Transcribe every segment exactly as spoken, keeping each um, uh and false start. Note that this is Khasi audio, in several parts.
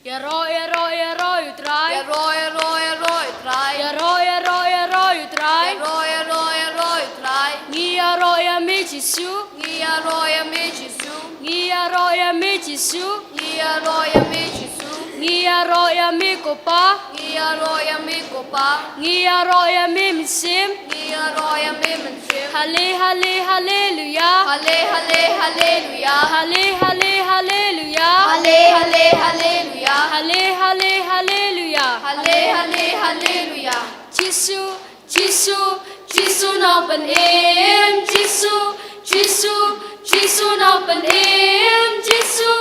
Ïaroh, ïaroh, ïaroh ïa u Trai. Ïaroh, ïaroh, ïaroh ïa u Trai. Ïaroh, ïaroh, ïaroh ïa u Trai. Ïaroh, ïaroh, ïaroh ïa u Trai. Ngi ïaroh ïa me Jisu. Ngi ïaroh ïa me Jisu. Ngi ïaroh ïa me Jisu. Ngi ïaroh ïa me Jisu. Ngi ïaroh ïa me ko Pa. Ngi ïaroh ïa me ko Pa. Ngi ïaroh ïa me Mynsiem. Ngi ïaroh ïa me Mynsiem. Hale, hale, haleluya. Hale, hale, haleluya. Hale, hale, haleluya. Hale, hale, haleluya. Hale, hale, haleluya. Hale, hale, haleluya. Jisu, Jisu, Jisu Nongpynim. Jisu, Jisu, Jisu Nongpynim. Jisu,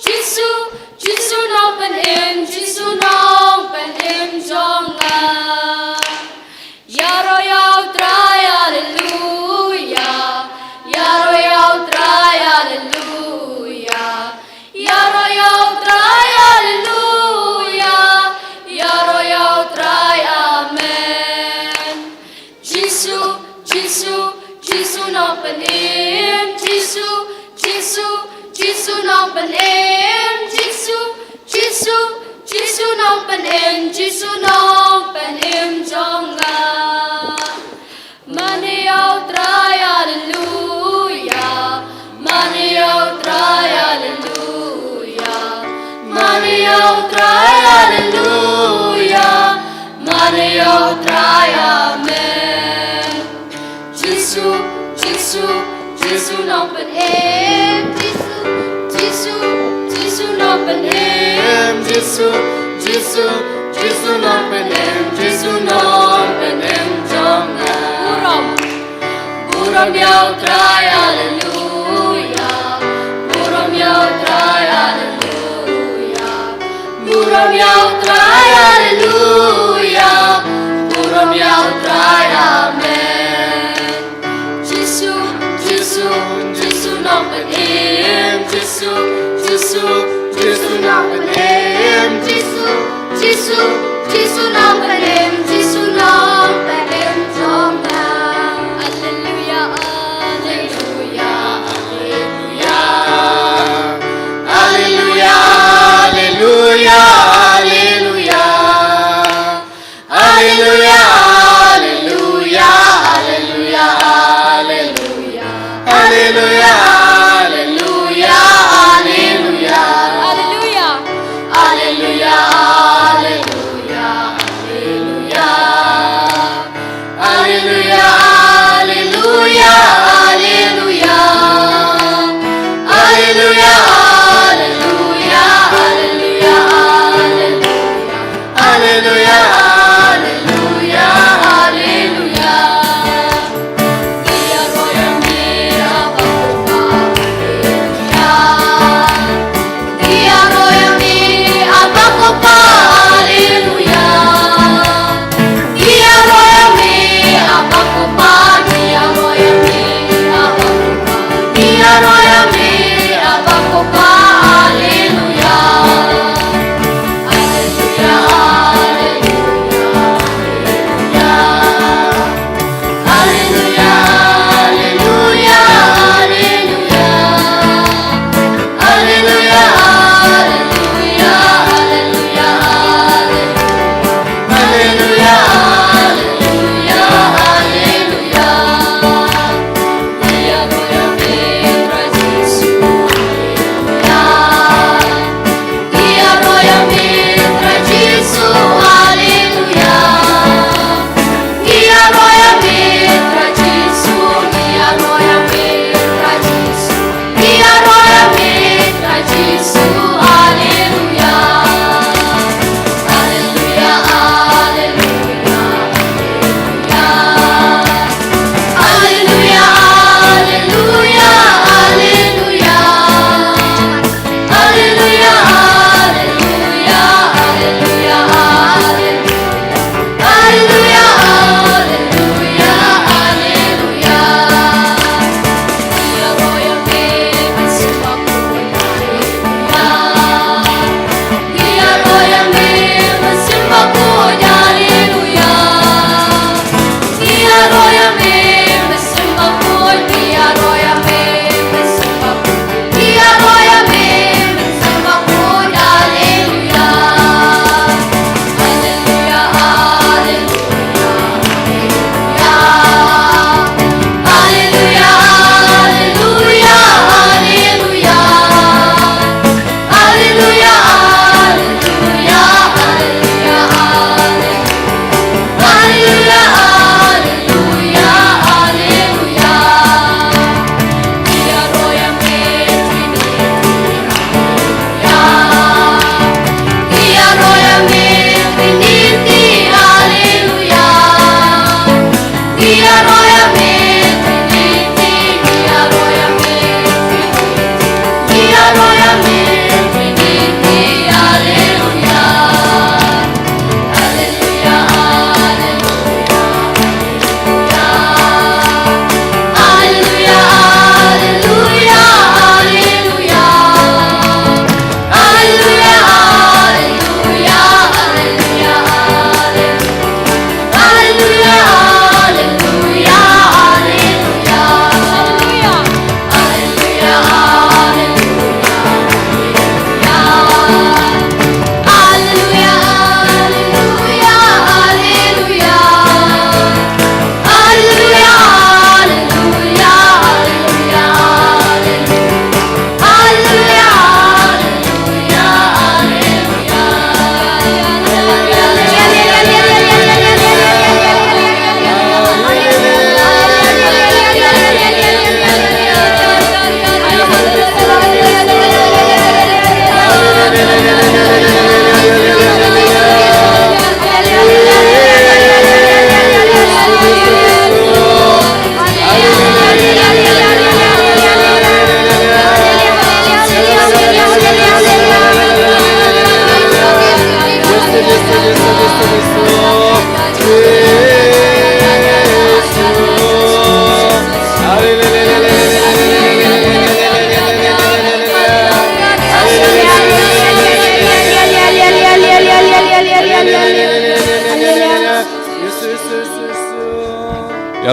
Jisu, Jisu Nongpynim. Jisu Nongpynim jong nga. Ïaroh ïa u Trai, haleluya. Ïaroh ïa u Trai, haleluya. Ïaroh ïa u Trai, haleluya. Ïaroh ïa u Trai, amen. Jisu, Jisu, Jisu Nongpynim. Jisu, Jisu, Jisu Nongpynim. Jisu, Jisu, Jisu Nongpynim. Jisu Nongpynim jong nga. Mane ïa u Trai, haleluya. Mane ïa u Trai, haleluya. Mane ïa u Trai, haleluya. Mane ïa u Trai, amen. Jisu, Jisu, Jisu Nongpynim. Jisu, Jisu, Jisu Nongpynim. Jisu, Jisu, Jisu Nongpynim. Jisu Nongpynim jong nga. Burom. Burom ïa u Trai, haleluya. Burom ïa u Trai, haleluya. Burom ïa u Trai, haleluya. Burom ïa u Trai, amen. Jisu, Jisu, Jisu Nongpynim. Jisu, Jisu, Jisu Nongpynim. Jisu, Jisu, Jisu Nongpynim. Jisu Nongpynim jong nga. Haleluya, haleluya, haleluya. Haleluya, haleluya, haleluya. Haleluya, haleluya, haleluya, haleluya. Haleluya, haleluya, haleluya. Haleluya. Haleluya, haleluya, haleluya.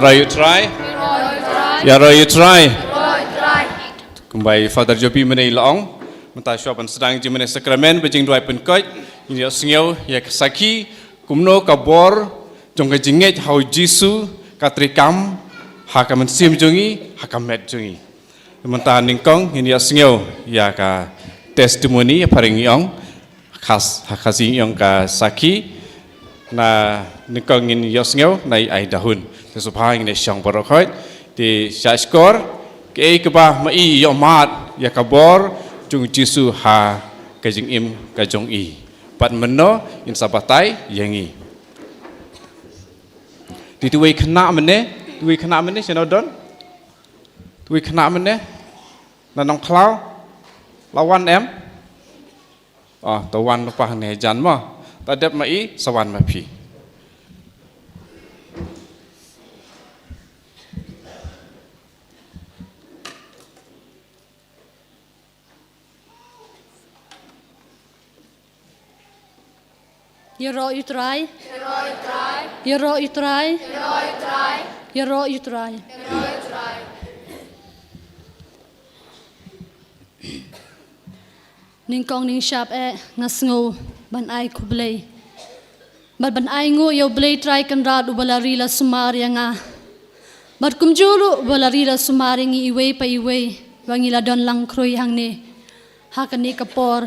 Ïaroh ïa u Trai. Ïaroh ïa u Trai. Kumba i Father Jobi mynne i la ong, mynta shuwa ban sdang ïa ka jingmane sakramen bad jingduwai pynkoit, ngin ïohsngew ïa ka sakhi kumno ka bor jong ka jingngeit ha u Jisu ka treikam ha ka mynsiem jong ngi, ha ka met jong ngi. Mynta nyngkong ngin ïohsngew ïa ka testimony, ha phareng ngi ong, ha Khasi ngi ong ka sakhi. Na nyngkong ngin ïohsngew na i Aidahun. Te sngewbha ngin ïa shong baroh khoit. Te sha shkor, kaei kaba ma i ïohmad ïa ka bor jong u Jisu ha ka jingim ka jong i, bad mynno in sa batai ïa ngi. Te tuwei khynnah mynne, tuwei khynnah mynne shano don? Tuwei khynnah mynne na Nongkhlaw, la wan em? Oh, to wan lypa hangne jan mo. Ta dep ma i, sa wan ma phi. Ïaroh ïa u Trai. Ïaroh ïa u Trai. Nyngkong nyngshap eh nga sngew ban ai khublei bad ban ai nguh ïa u Blei Trai Kynrad uba la ri la sumar ïa nga. Bad kumjuh ruh uba la ri la sumar ïa ngi iwei pa iwei ba ngi la don lang khrui hangne ha kane ka por,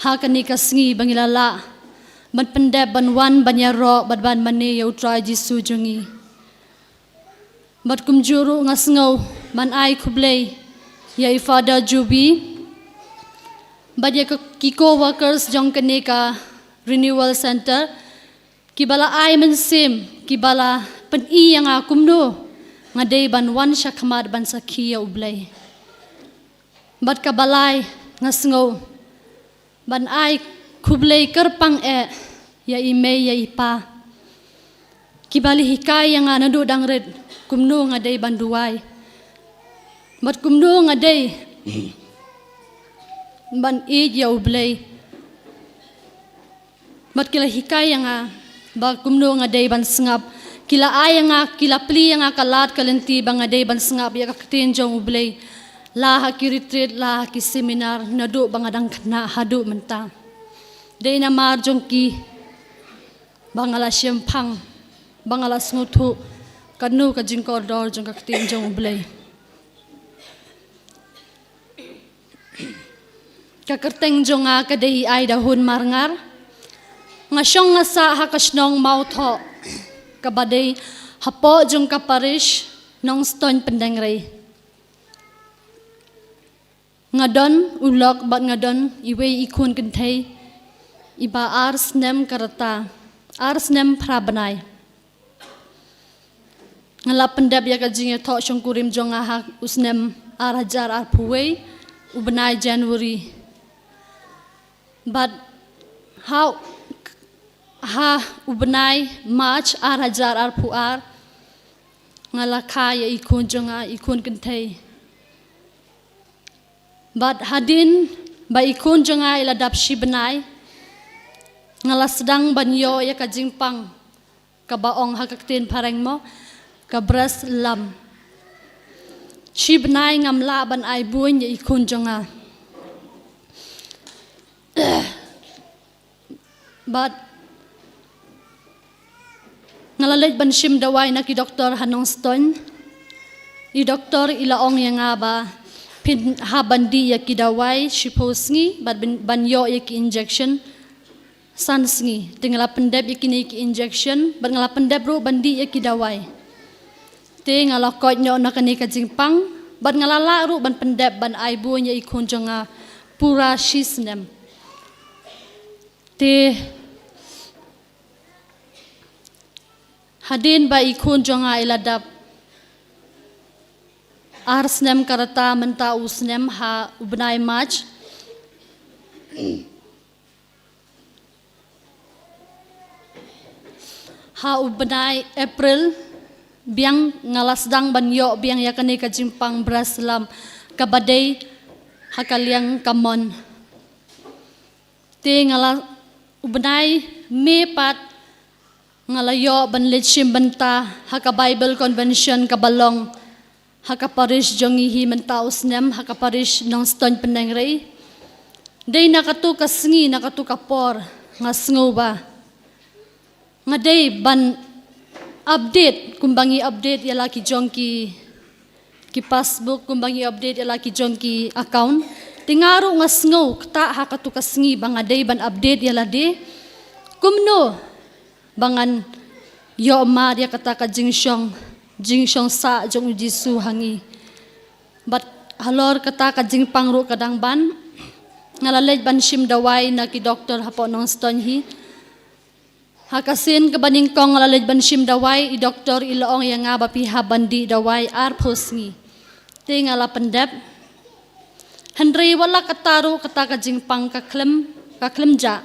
ha kane ka sngi ba ngi la lah ban pyndep, ban wan, ban ïaroh bad ban mane ïa u Trai Jisu jong ngi. Bad kumjuh ruh nga sngew ban ai khublei ïa i Father Jubi bad ïa ki co-workers jong kane ka Renewal Center, kiba la ai mynsiem, kiba la pyni ïa nga kumno nga dei ban wan shakhmat ban sakhi ïa u Blei. Bad kaba lai, nga sngew ban ai khublei kyrpang eh ïa i mei ïa i pa, kiba la hikai ïa nga naduh dang rit kumno nga dei ban duwai bad kumno nga dei ban ïeit ïa u Blei. Bad ki la hikai ïa nga ba kumno nga dei ban sngap. Ki la ai ïa nga, ki la plie ïa nga ka lad ka lynti ba nga dei ban sngap ïa ka ktien jong u Blei, la ha ki retreat, la ha ki seminar, naduh ba nga dang khynnah haduh mynta. Dei namar jong ki ba nga la shemphang, ba nga la sngewthuh kano ka jingkordor jong ka ktien jong u Blei. Ka kyrteng jong nga ka dei Aidahun Marngar. Nga shong nga sah ha ka shnong Mawthoh, kaba dei hapoh jong ka parish Nongstoiñ Pyndengrei. Nga don u lok bad nga don iwei i khun kynthei iba ar snem ka rta, ar snem phra bnai. Nga la pyndep ïa ka jingïathoh shongkurim jong nga ha u snem ar hajar arphew wei, u bnai January. Bad ha, ha u bnai March ar hajar arphew ar, nga la kha ïa i khun jong nga, i khun kynthei. Bad hadien ba i khun jong nga i la dap shi bnai, nga la sdang ban ïoh ïa ka jingpang, kaba ong ha ka ktien phareng mo, ka breast lump. Shi bnai ngam lah ban ai buiñ ïa i khun jong nga. Bad nga la leit ban shim dawai na ki doktor ha Nongstoiñ. I doktor i la ong ïa nga ba phin hap ban dih ïa ki dawai shiphew sngi bad ban, ban ïoh ïa ki injection san sngi. Te nga la pyndep ïa kine ki injection bad nga la pyndep ruh ban dih ïa ki dawai. Te nga la koit noh na kane ka jingpang bad nga la lah ruh ban pyndep ban ai buiñ ïa i khun jong nga pura shi snem. Te hadien ba i khun jong nga i la dap ar snem ka rta mynta u snem ha u bnai March, ha u bnai April biang nga la sdang ban ïoh biang ïa kane ka jingpang breast lump kaba dei ha ka liang ka mon. Te nga la, u bnai May pat Nga la ïoh ban leit shim bynta ha ka Bible Convention kaba long ha ka parish jong ngi hi mynta u snem, ha ka parish Nongstoiñ Pyndengrei. Dei na katu ka sngi, na katu ka por, nga sngew ba nga dei ban update, kumba ngi update ïa la ki jong ki, ki passbook, kumba ngi update ïa la ki jong ki account. Te nga ruh nga sngew kata ha katu ka sngi ba nga dei ban update ïa lade kumno ba ngan ïoh mad ïa kata ka jingshong, jingshong sah jong u Jisu ha ngi. Bad halor kata ka jingpang ruh ka dang ban, nga la leit ban shim dawai na ki doktor hapoh Nongstoiñ hi. Ha ka sien kaba nyngkong nga la leit ban shim dawai, i doktor i la ong ïa nga ba phi hap ban dih dawai arphew sngi. Te nga la pyndep. Hynrei wat la kata ruh kata ka jingpang ka khlem, ka khlem jah.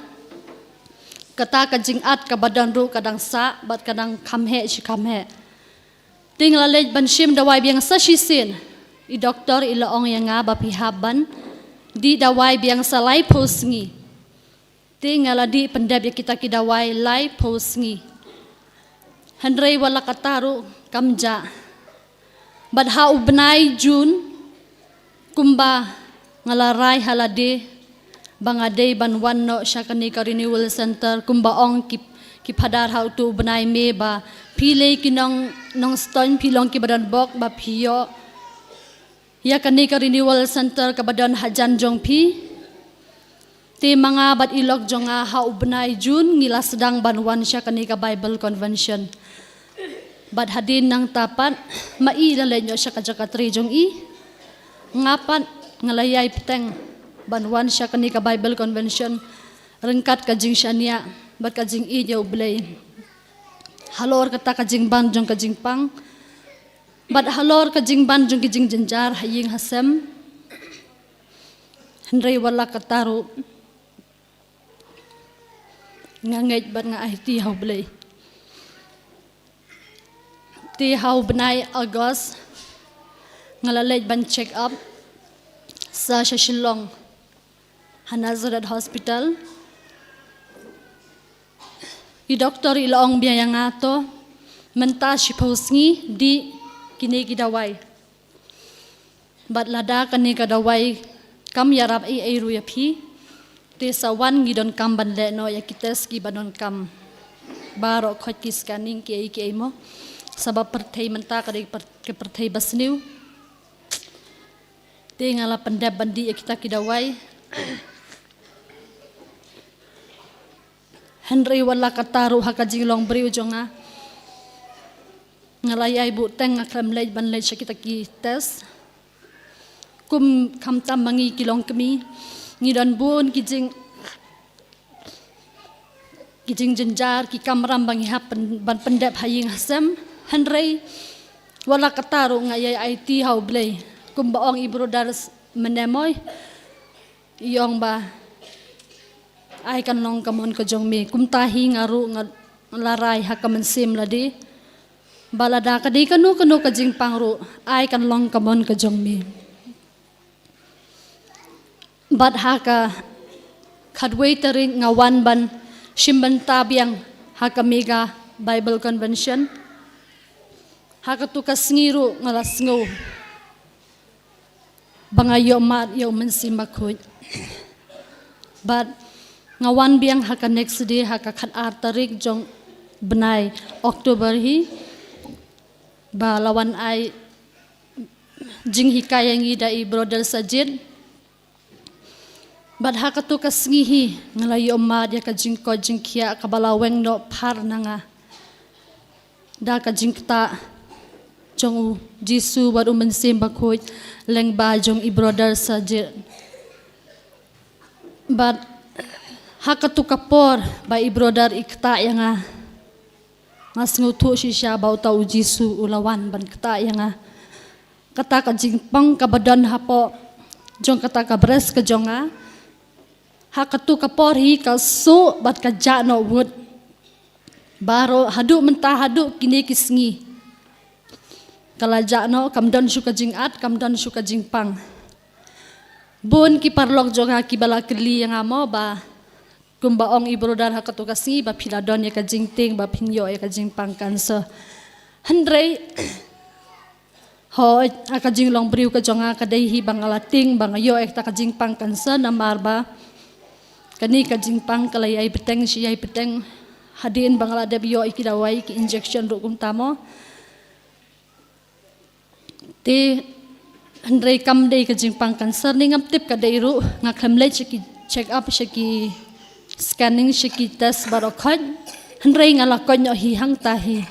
Kata ka jingat kaba don ruh ka dang sah bad ka dang kham heh shi kham heh. Te nga la leit ban shim dawai biang sa shisien. I doktor i la ong ïa nga ba phi hap ban dih dawai biang sa laiphew sngi. Te nga la dih pyndep ïa kita ki dawai laiphew sngi. Hynrei wat la kata ruh kam jah. Bad ha u bnai June, kumba nga la rai ha lade ba nga dei ban wan noh sha kane ka renewal center, kumba ong ki, ki phadar ha utu u bnai May ba phi lei ki nong, Nongstoiñ, phi long kiba don bok ba phi ïoh ïa kane ka renewal center kaba don hajan jong phi. Te ma nga bad i lok jong nga ha u bnai June ngi la sdang ban wan sha kane ka Bible Convention. Bad hadien nangta pat, ma i la leit noh sha ka jaka trei jong i. Nga pat nga la ïai bteng ban wan sha kane ka Bible Convention ryngkat ka jingshaniah bad ka jingïeit ïa u Blei. Halor kata ka jingban jong ka jingpang bad halor ka jingban jong ki jingjynjar ha ïing ha sem. Hynrei wat la kata ruh nga ngeit bad nga aiti ha u Blei. Te ha u bnai August nga la leit ban check up sa sha Shillong ha Nazareth Hospital. I doktor i la ong biang ïa nga to, mynta shiphew sngi dih kine ki dawai. Bad lada kane ka dawai kam ïarap ei ei ruh ïa phi, te sa wan ngi donkam ban leh noh ïa ki test kiba donkam. Baroh khoit ki scanning ki ei ki ei mo. Sabab pyrthei mynta ka dei ka pyrthei ba sniew. Te nga la pyndep ban dih ïa kita ki dawai. Hynrei wat la kata ruh ha ka jinglong briew jong nga, nga la ïai buh teng, nga khlem leit ban leit sha kita ki test. Kum khamtam ma ngi ki longkmie, ngi don bun ki jing, ki jingjynjar, ki kamram ba ngi hap pyn-, ban pyndep ha ïing ha sem. Hynrei wat la kata ruh nga ïai aiti ha u Blei. Kumba ong i brother Menemoi, i ong ba ai kan long ka mon ka jong me. Kumta hi nga ruh nga la rai ha ka mynsiem lade ba lada ka dei kano kano ka jingpang ruh, ai kan long ka mon ka jong me. Bad ha ka khatwei tarik nga wan ban shim bynta biang ha ka Mega Bible Convention. Ha katu ka sngi ruh nga la sngew ba nga ïoh mad ïa u Mynsiem Bakhuid. Bad nga wan biang ha ka next day, ha ka khatar tarik jong bnai October hi, ba la wan ai jinghikai ïa ngi da i brother Sajid. Bad ha katu ka sngi hi nga la ïoh mad ïa ka jingkoit jingkhiah kaba la weng noh phar na nga da ka jingktah jong u Jisu bad u Mynsiem Bakhuid lyngba jong i brother Sajid. Bad ha katu ka por ba i brother i ktah ïa nga, nga sngewthuh shisha ba uta u Jisu u la wan ban ktah ïa nga. Kata ka jingpang kaba don hapoh jong kata ka breast ka jong nga, ha katu ka por hi ka suh bad ka jah noh wut. Baroh haduh mynta, haduh kine ki sngi, ka la jah noh, kam don shuh ka jingat, kam don shuh ka jingpang. Bun ki paralok jong nga kiba la kylli ïa nga mo ba Kumba ong i brother ha kato ka sngi ba phi la don ïa ka jingtieng ba phin ïoh ïa ka jingpang cancer. Hynrei hooid, ha ka jinglong briew ka jong nga ka dei hi ba nga la tieng ba nga ïoh ïa kata ka jingpang cancer namar ba kane ka jingpang ka la ïai bteng shi ïai bteng. Hadien ba nga la dep ïoh ïa ki dawai ki injection ruh kumta mo. Te hynrei kam dei ka jingpang cancer ne ngam tip ka dei ruh, nga khlem leit sha ki check up sha ki scanning sha ki test baroh khoit. Hynrei nga la koit noh hi hangta hi.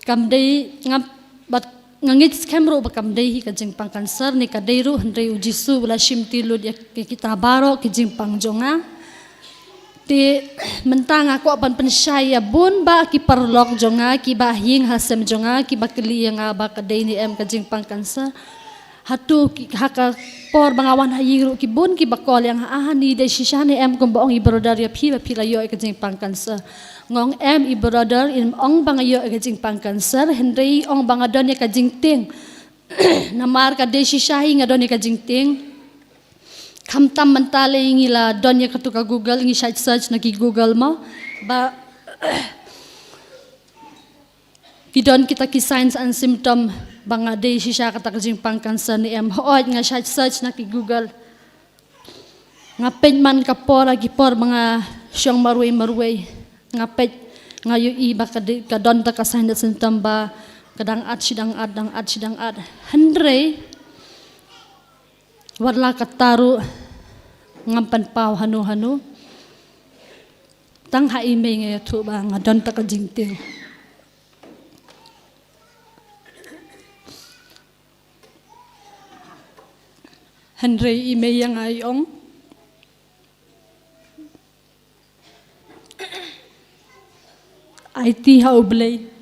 Kam dei ngam, bad nga ngeit skhem ruh ba kam dei hi ka jingpang cancer ne ka dei ruh, hynrei u Jisu u la shim ti lut ïa kita baroh ki jingpang jong nga. Te mynta nga kwah ban pynshai ïa bun bah ki paralok jong nga, ki bah ha ïing ha sem jong nga, ki ba kylli ïa nga ba ka dei ne em ka jingpang cancer. Hato ki, ha ka por ba nga wan ha ïing ruh ki bun ki ba call ïa nga, ah, ni dei shisha ne em kumba ong i brother ïa phi ba phi la ïoh ïa ka jingpang cancer. Nga ong em i brother, im ong ba nga ïoh ïa ka jingpang cancer, hynrei ong ba nga don ïa ka jingtieng. Namar ka dei shisha hi nga don ïa ka jingtieng. Khamtam mynta lei ngi la don ïa kato ka Google, ngi shait search na ki Google mo. Ba ki don kita ki signs and symptom ba nga dei shisha kata ka jingpang cancer ne em. Hooid, nga shait search na ki Google. Nga peit man ka por ha ki por ba nga shong marwei marwei. Nga peit, nga ïohi ba ka dei, ka don ta ka sign and symptom ba ka dang at shi dang at, dang at shi dang at. Hynrei wat la katta ruh ngam pynpaw hano hano. Tang ha i mei nga ïathuh ba nga don ta ka jingtieng. Hynrei i mei ïa nga i ong, aiti ha U Blei.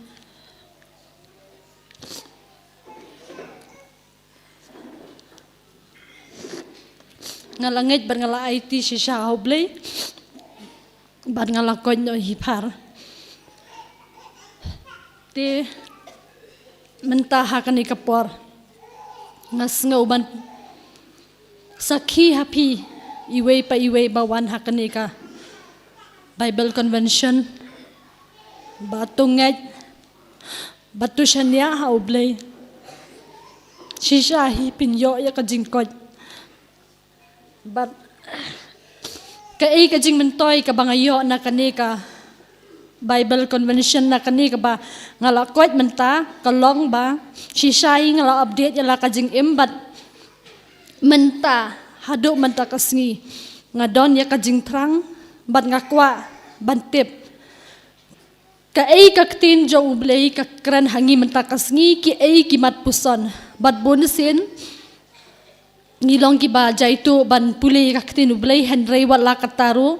Nga la ngeit bad nga la aiti shisha ha U Blei bad nga la koit noh hi phar. Te mynta ha kane ka por nga sngew ban sakhi ha phi iwei pa iwei ba wan ha kane ka Bible Convention, ba to ngeit, ba to shaniah ha U Blei. Shisha hi phin ïoh ïa ka jingkoit. Bad kaei ka jingmyntoi kaba nga ïoh na kane ka Bible Convention, na kane kaba nga la koit mynta, ka long ba shisha hi nga la update ïa la ka jingim, bad mynta, haduh mynta ka sngi nga don ïa ka jingthrang bad nga kwah ban tip kaei ka ktien jong U Blei ka kren ha ngi mynta ka sngi, kiei ki mat puson. Bad bun sien ngi long kiba jaituh ban pule ïa ka ktien U Blei, hynrei wat la katta ruh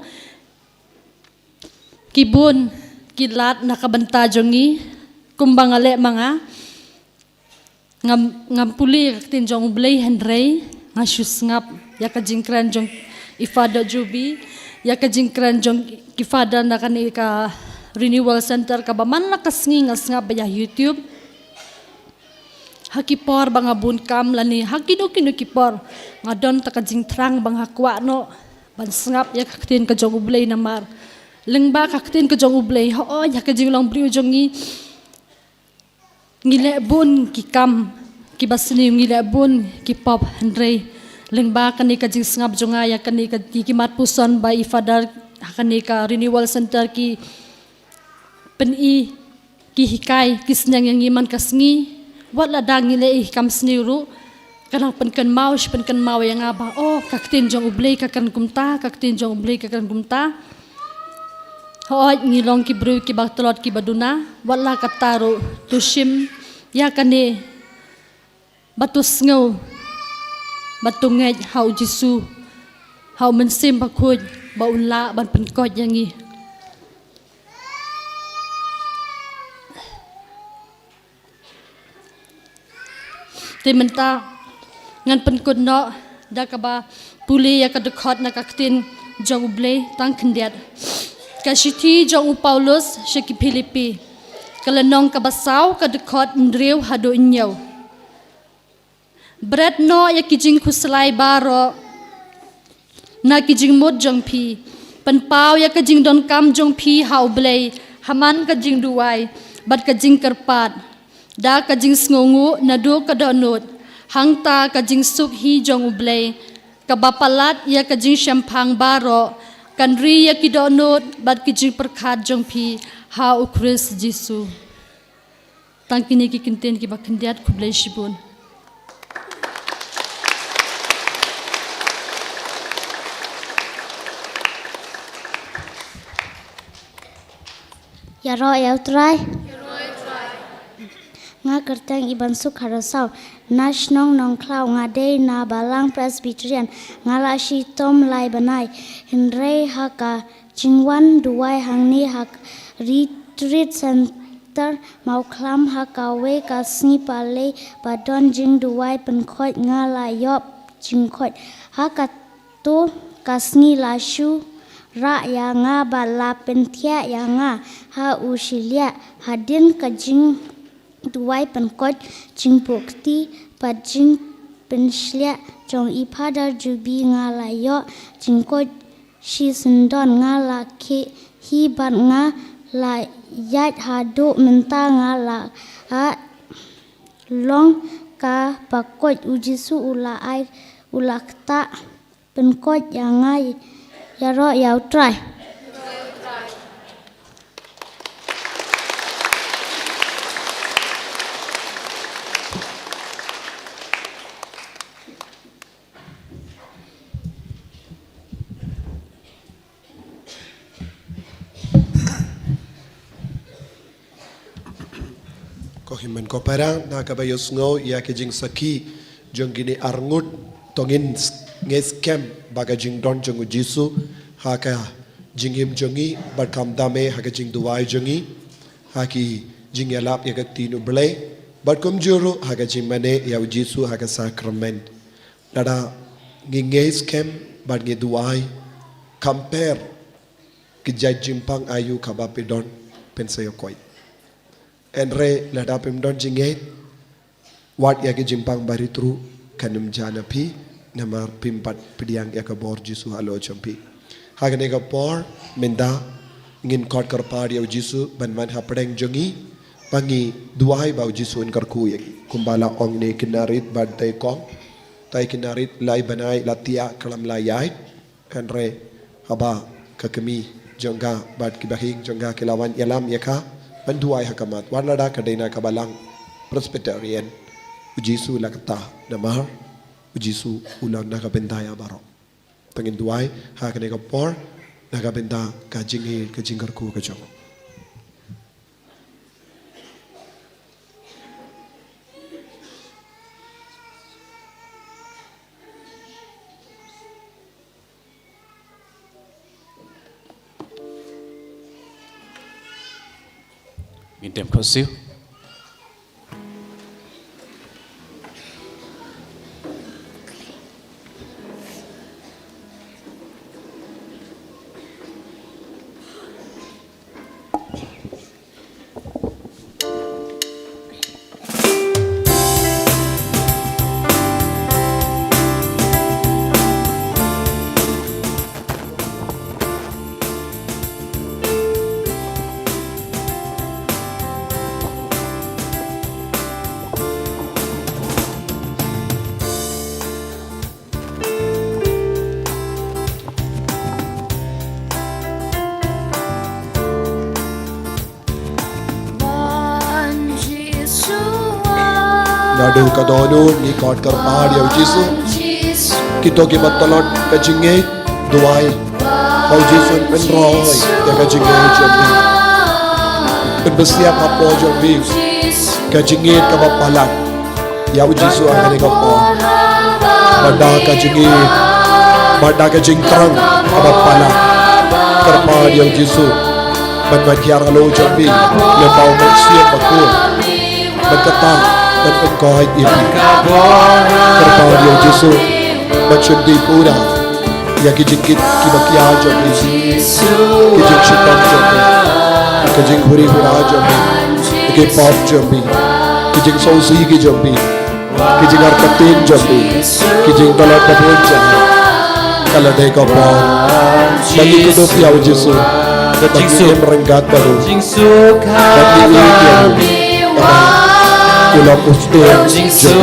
ki bun ki lad na ka bynta jong ngi. Kumba nga leh ma nga, ngam, ngam pule ïa ka ktien jong U Blei, hynrei nga shu sngap ïa ka jingkren jong i Father Joby, ïa ka jingkren jong ki Father na kane ka Renewal Center kaba man la ka sngi nga sngap ba ïa YouTube. Ha ki por ba nga bun kam lane ha kino kino ki por, nga don ta ka jingthrang ba nga kwah noh ban sngap ïa ka ktien ka jong U Blei namar lyngba ka ktien ka jong U Blei, hooid, ha ka jinglong briew jong ngi, ngi leh bun ki kam kiba sniew, ngi leh bun ki pop, hynrei lyngba kane ka jingsngap jong nga ïa kane ka, ki, ki mat puson ba i Father ha kane ka Renewal Center ki pyni, ki hikai, ki sneng ïa ngi man ka sngi. Wat la dang ngi leh i kam sniew ruh, ka nang pynkynmaw shi pynkynmaw ïa nga ba, oh, ka ktien jong U Blei ka kren kumta, ka ktien jong U Blei ka kren kumta. Hooid, ngi long ki briew kiba tlot kiba duna, wat la katta ruh to shim ïa kane, ba to sngew, ba to ngeit ha U Jisu, ha U Mynsiem Bakhuid, ba un lah ban pynkoit ïa ngi. Te mynta ngan pynkut noh da kaba pule ïa ka dkhot na ka ktien jong U Blei tang khyndiat. Ka shithi jong u Paulus sha ki Philippi, ka lynnong kaba saw, ka dkhot hynriew haduh hynñiew. Bret noh ïa ki jingkhuslai baroh na ki jingmut jong phi. Pynpaw ïa ka jingdonkam jong phi ha U Blei ha man ka jingduwai bad ka jingkyrpad, da ka jingsngewnguh naduh ka dohnud. Hangta ka jingsuk hi jong U Blei, kaba palat ïa ka jingshemphang baroh, kan ri ïa ki dohnud bad ki jingpyrkhat jong phi ha U Khrist Jisu. Tang kine ki kyntien kiba khyndiat. Khublei shibun. Ïaroh ïa U Trai. Nga kyrteng Ibansuk Kharasau, na shnong Nongkhlaw. Nga dei na Balang Presbyterian. Nga la shitom lai bnai. Hynrei ha ka jingwan duwai hangne ha Retreat Center Mawkhlam ha kawei ka sngi palei ba don jingduwai pynkhoit, nga la ïoh jingkhoit. Ha kato ka sngi la shu rah ïa nga bad la pynthiah ïa nga ha u shiliah. Hadien ka jingduwai pynkhoit, jingpyrkhat bad jingpynshiliah jong i Father Juby, nga la ïoh jingkhoit shisyndon. Nga la khie hi bad nga la ïaid haduh mynta. Nga la, ah, long kaba koit. U Jisu u la ai, u la ktah pynkhoit ïa nga. Ïaroh ïa U Trai. Ko hynmen ko para, na kaba ïohsngew ïa ki jingsakhi jong kine arngut, to ngin s-, ngeit skhem ba ka jingdon jong U Jisu ha ka jingim jong ngi, bad khamtam eh ha ka jingduwai jong ngi, ha ki jingïalap ïa ka ktien U Blei, bad kumjuh ruh ha ka jingmane ïa U Jisu ha ka sakramen. Lada ngi ngeit skhem bad ngi duwai, khamtam ki jait jingpang aïu kaba phi don, phin sa ïoh koit. Hynrei lada phim don jingngeit, wat ïa ki jingpang barit ruh kan ym jia na phi, namar phim pat pdiang ïa ka bor Jisu halor jong phi. Ha kane ka por mynta ngin khot kyrpad ïa U Jisu ban wan hapdeng jong ngi, ba ngi duwai ba U Jisu un kyrkhu ïa ngi. Kumba la ong ïa i Kynrad bad i Kong, te i Kynrad lai bnai la thiah khlem la ïaid. Hynrei haba ka kmie jong ka bad ki bahaïing jong ka ki la wan ïalam ïa ka ban duwai ha khmat, wat lada ka dei na ka Balang Presbyterian, U Jisu u la ktah namar U Jisu u long na ka bynta ïa baroh. To ngin duwai ha kane ka por na ka bynta ka jingïeit, ka jingkyrkhu ka jong u. Ngin tem khohsiew. Naduh ka dohnud ngi khot kyrpad ïa U Jisu. Kito kiba tlot ka jingngeit, duwai ba U Jisu un pynroi ïa ka jingngeit jong ngi, un pynsiap hapoh jong ngi ka jingngeit kaba palat ïa U Jisu ha kane ka por. Bad da ka jingngeit, bad da ka jingthrang kaba palat, kyrpad ïa U Jisu ban wan hiar halor jong phi lyngba U Mynsiem Bakhuid, ban ktah, ban pynkoit ïa phi. Kyrpad ïa U Jisu ban shim pura ïa ki jingkit kiba khia jong phi, ki jingshitom jong phi, ki jinghuri hura jong phi, ki pop jong phi, ki jingsngewsih ki jong phi, ki jingartatien jong phi, ki jingtlot babun jong phi. Lada ka por ba ngi kyndup ïa u Jisu, ba ngi im ryngkat bad u, ba ngi ïeit ïa u, ba u long u syiem jong u Jisu.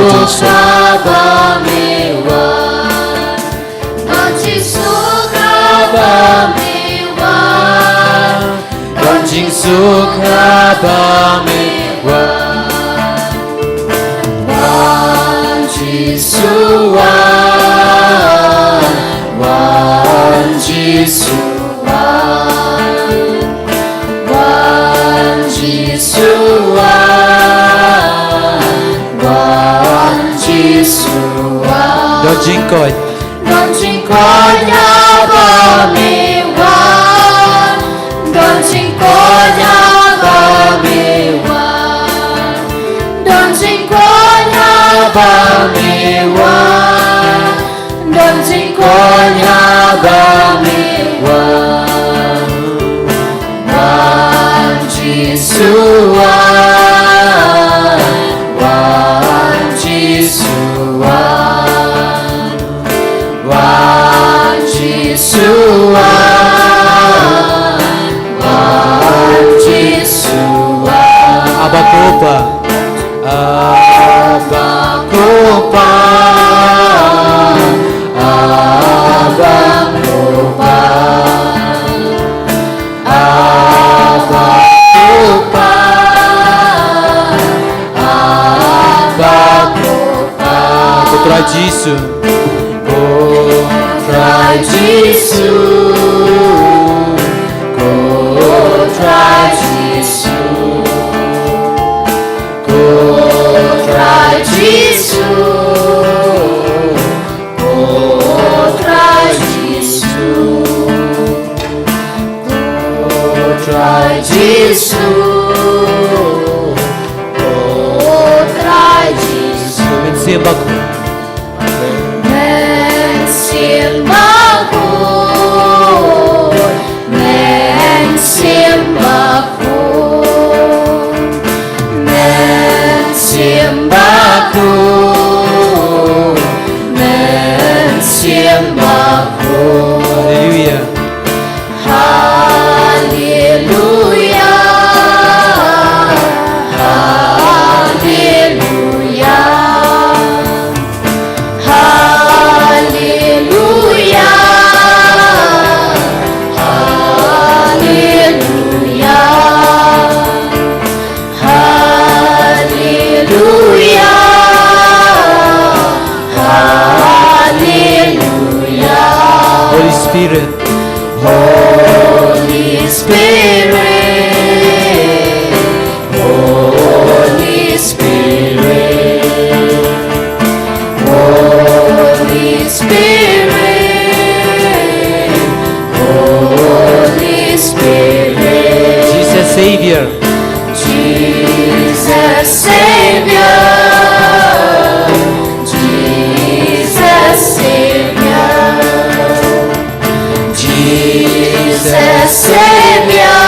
Don jingsuk haba me wan. Wan Jisu wan, wan Jisu wan, wan Jisu wan, wan Jisu wan. Don jingkoit. Don jingkoit haba me wan. Don jingkoit haba me wan. Don jingkoit haba me wan. Don jingkoit haba me wan. Wan Jisu wan, wan Jisu wan, wan Jisu wan, wan Jisu wan. Abba Kuba. Abba Kuba, Abba Kuba, Abba Kuba, Abba Kuba. Ko Trai Jisu. Ko Trai Jisu, ko Trai Jisu, ko Trai Jisu, ko Trai Jisu, ko Trai Jisu, ko Trai Jisu. Mynsiem Bakhuid. Mynsiem Bakhuid, Mynsiem Bakhuid, Mynsiem Bakhuid, Mynsiem Bakhuid. Haleluia. Haleluia, haleluia, haleluia, haleluia, haleluia. Holy Spirit. Holy Spirit, Holy Spirit, Holy Spirit, Holy Spirit. Jesus Savior. Jesus Savior, Jesus Savior, Jesus Savior,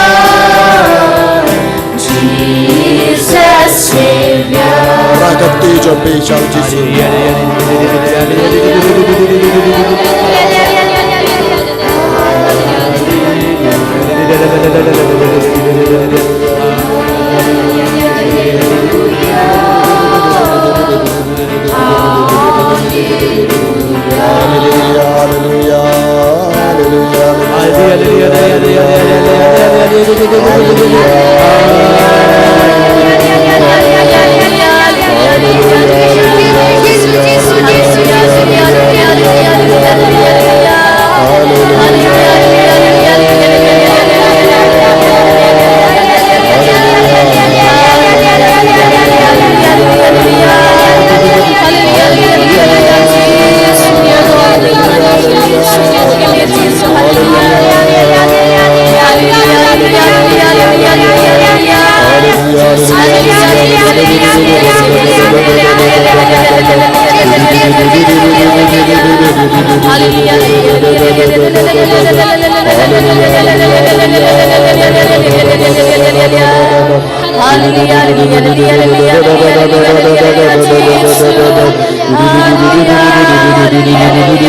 Jesus Savior. Rakap te jong phi sha u Jisu. Hallelujah, hallelujah, hallelujah,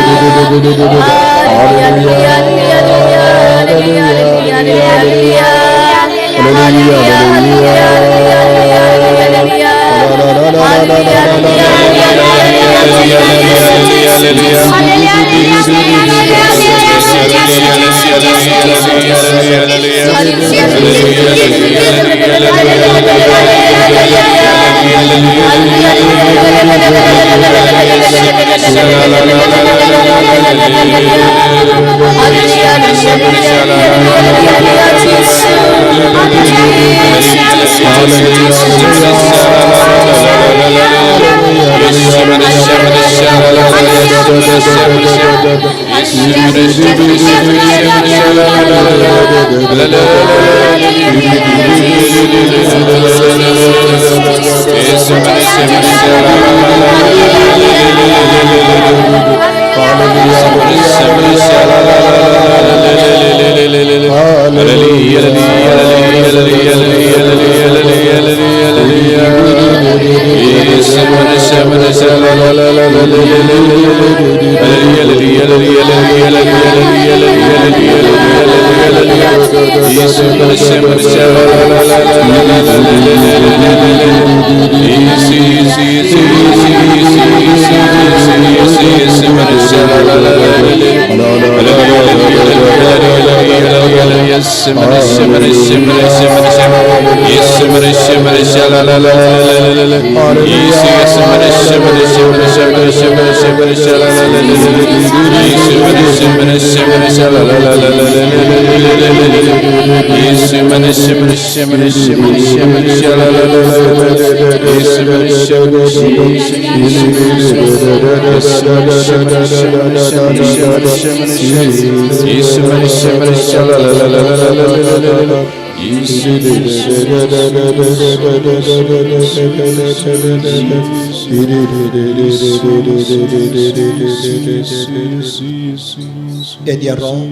hallelujah. Yn ïaroh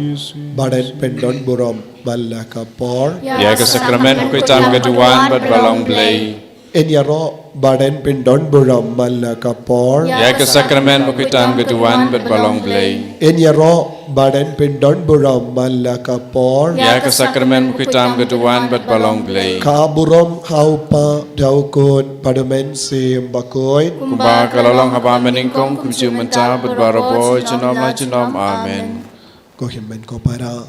ba yn pyndon burom man la ka por. Ïa ka sakramen ba khot tam ka duwan bad ba long Blei. Yn ïaroh ba yn pyndon burom man la ka por. Ïa ka sakramen ba khot tam ka duwan bad ba long Blei. Yn ïaroh ba yn pyndon burom man la ka por. Ïa ka sakramen ba khot tam ka duwan bad ba long Blei. Ka burom ha u Kpa, da u Khun bad da u Mynsiem Bakhuid. Kumba ka la long haba mynnyngkong, kumjuh mynta bad barabor, junom la junom. Amen. Ko hynmen ko para,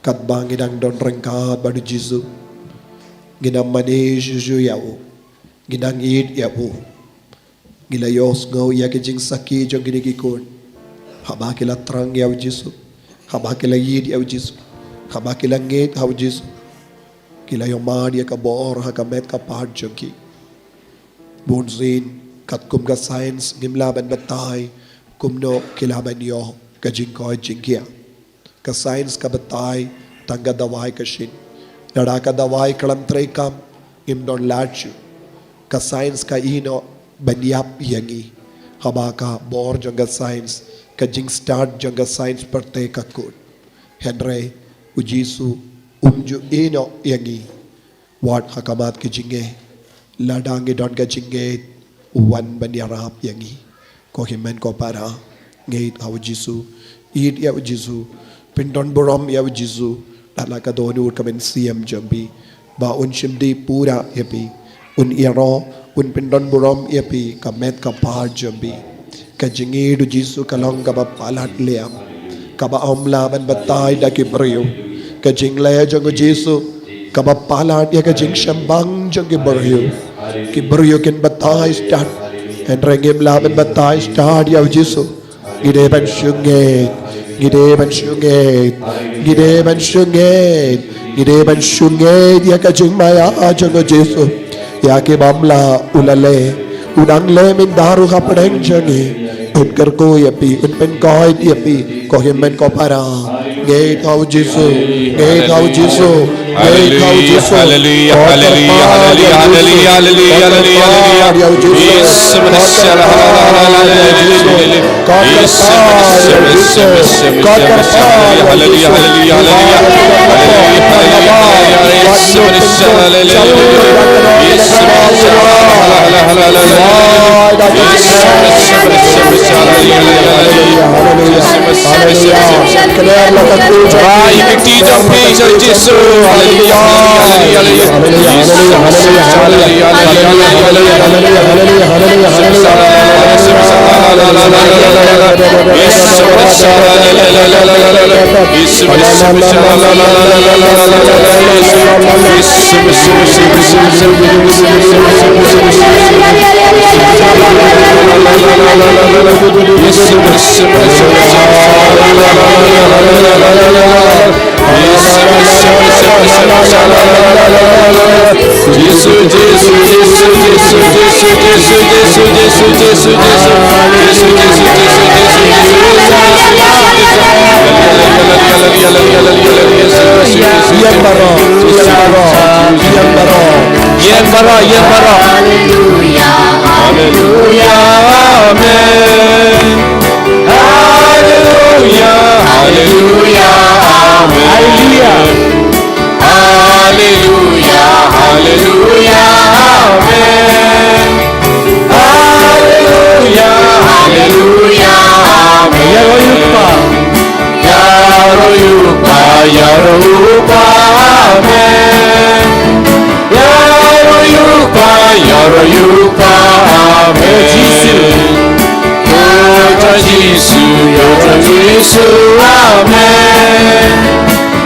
katba ngi dang don ryngkat bad u Jisu, ngi dang mane shuh shuh ïa u, ngi dang ïeit ïa u. Ngi la ïohsngew ïa ki jingsakhi jong kine ki khun, haba ki la thrang ïa u Jisu, haba ki la ïeit ïa u Jisu, haba ki la ngeit ha u Jisu, ki la ïohmad ïa ka bor ha ka met ka phad jong ki. Bunsien katkum ka science ngim lah ban batai kumno ki lah ban ïoh ka jingkoit jingkhiah. Ka science ka batai tang ka dawai ka shin. Lada ka dawai ka lam treikam, ngim don lad shuh. Ka science ka ïehnoh ban ïap ïa ngi. Haba ka bor jong ka science, ka jingstad jong ka science pyrthei ka kut. Hynrei u Jisu um ju ïehnoh ïa ngi. Wat ha khmat ka jingngeit, lada ngi don ka jingngeit, u wan ban ïarap ïa ngi. Ko hynmen ko para, ngeit ha u Jisu, ïeit ïa u Jisu, pyndon burom ïa u Jisu, da la ka dohnud ka mynsiem jong phi, ba un shim dih pura ïa phi, un ïaroh, un pyndon burom ïa phi, ka met ka phad jong phi. Ka jingïeit u Jisu ka long kaba palat liam, kaba ym lah ban batai da ki briew. Ka jingleh jong u Jisu kaba palat ïa ka jingshemphang jong ki briew. Ki briew kin batai stad, hynrei ngim lah ban batai stad ïa u Jisu. Ngi dei ban shu ngeit, ngi dei ban shu ngeit, ngi dei ban shu ngeit, ngi dei ban shu ngeit ïa ka jingmaïa jong u Jisu. Ïa ki bym lah u la leh, u dang leh mynta ruh hapdeng jong ngi. Un kyrkhu ïa phi, un pynkoit ïa phi, ko hynmen ko para. Ngeit ha u Jisu, ngeit ha u Jisu, ngeit ha u Jisu. Hallelujah, hallelujah, hallelujah, hallelujah, hallelujah, hallelujah. Yes, hallelujah, hallelujah, hallelujah. Hallelujah, hallelujah, hallelujah. Ba ïa ka kti jong phi sha Jisu. Haleluya, haleluya, haleluya. Jisu, haleluya, haleluya, haleluya. Ïeng baroh, ïeng baroh, ïeng baroh. Ïeng baroh, ïeng baroh. Haleluya, haleluya, amen. Haleluya, haleluya, amen. Haleluya. Haleluya, haleluya, amen. Haleluya, haleluya, amen. Ïaroh ïa u Kpa. Ïaroh ïa u Kpa, ïaroh ïa u Kpa, amen. Ïaroh ïa u Kpa, ïaroh ïa u Kpa, amen. Jisu. Ïa u Trai Jisu, ïa u Trai Jisu, amen.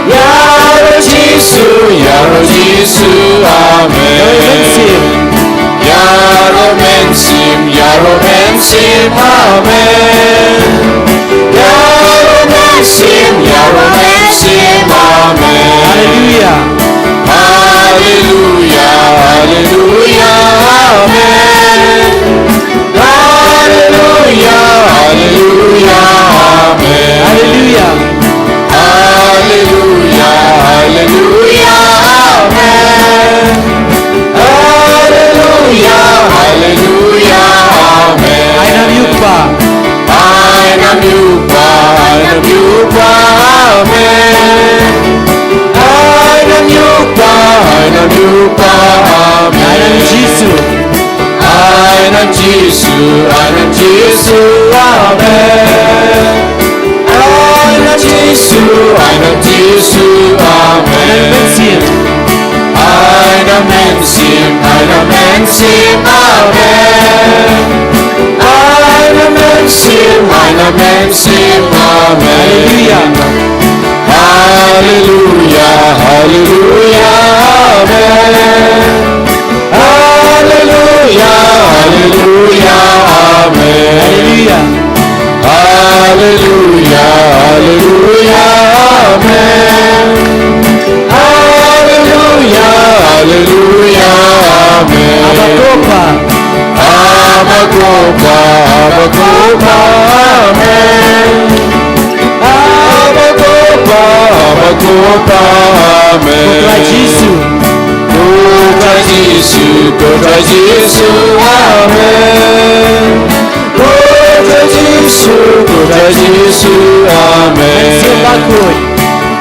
Ïaroh Jisu, ïaroh Jisu, amen. Ïaroh Mynsiem, ïaroh Mynsiem, amen. Ïaroh Mynsiem, ïaroh Mynsiem, amen. Haleluya. Haleluya, haleluya, amen. Haleluya, haleluya, amen. Haleluya. Haleluya, haleluya, amen. Haleluya, haleluya, amen. Ai nam ïa u Kpa. Ai nam ïa u Kpa, ai nam ïa u Kpa, amen. Ai nam ïa u Kpa, ai nam ïa u Kpa, amen. Ai nam Jisu. Ai nam Jisu, ai nam Jisu, amen. Ai nam Jisu, ai nam Jisu, amen. Ai nam Mynsiem. Ai nam Mynsiem, ai nam Mynsiem, amen. Ai nam Mynsiem, ai nam Mynsiem, amen. Haleluya. Haleluya, haleluya, amen. Haleluya, haleluya, amen. Haleluya. Haleluya, haleluya, amen. Haleluya, haleluya, amen. Aba ko Kpa. Aba ko Kpa, aba ko Kpa, amen. Aba ko Kpa, aba ko Kpa, amen. Ko Trai Jisu. Ko Trai Jisu, ko Trai Jisu, amen. Ko Trai Jisu, ko Trai Jisu, amen. Mynsiem Bakhuid.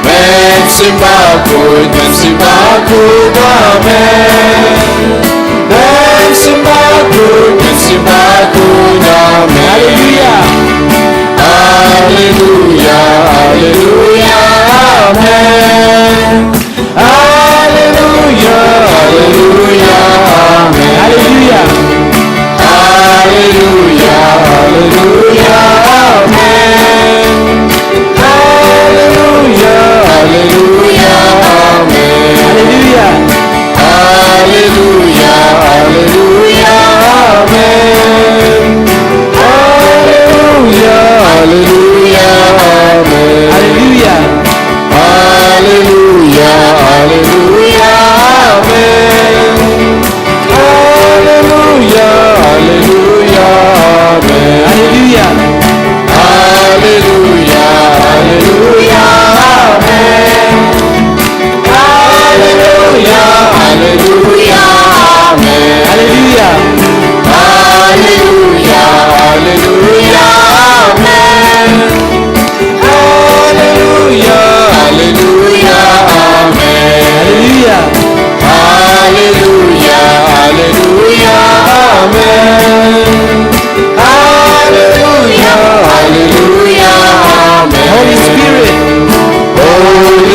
Mynsiem Bakhuid, Mynsiem Bakhuid, amen. Mynsiem Bakhuid, Mynsiem Bakhuid, amen. Haleluya. Haleluya, haleluya, amen. Haleluya, haleluya, amen. Haleluya. Haleluya, haleluya, amen. Haleluya, haleluya, amen. Haleluya. Haleluya, haleluya, amen. Haleluya, haleluya,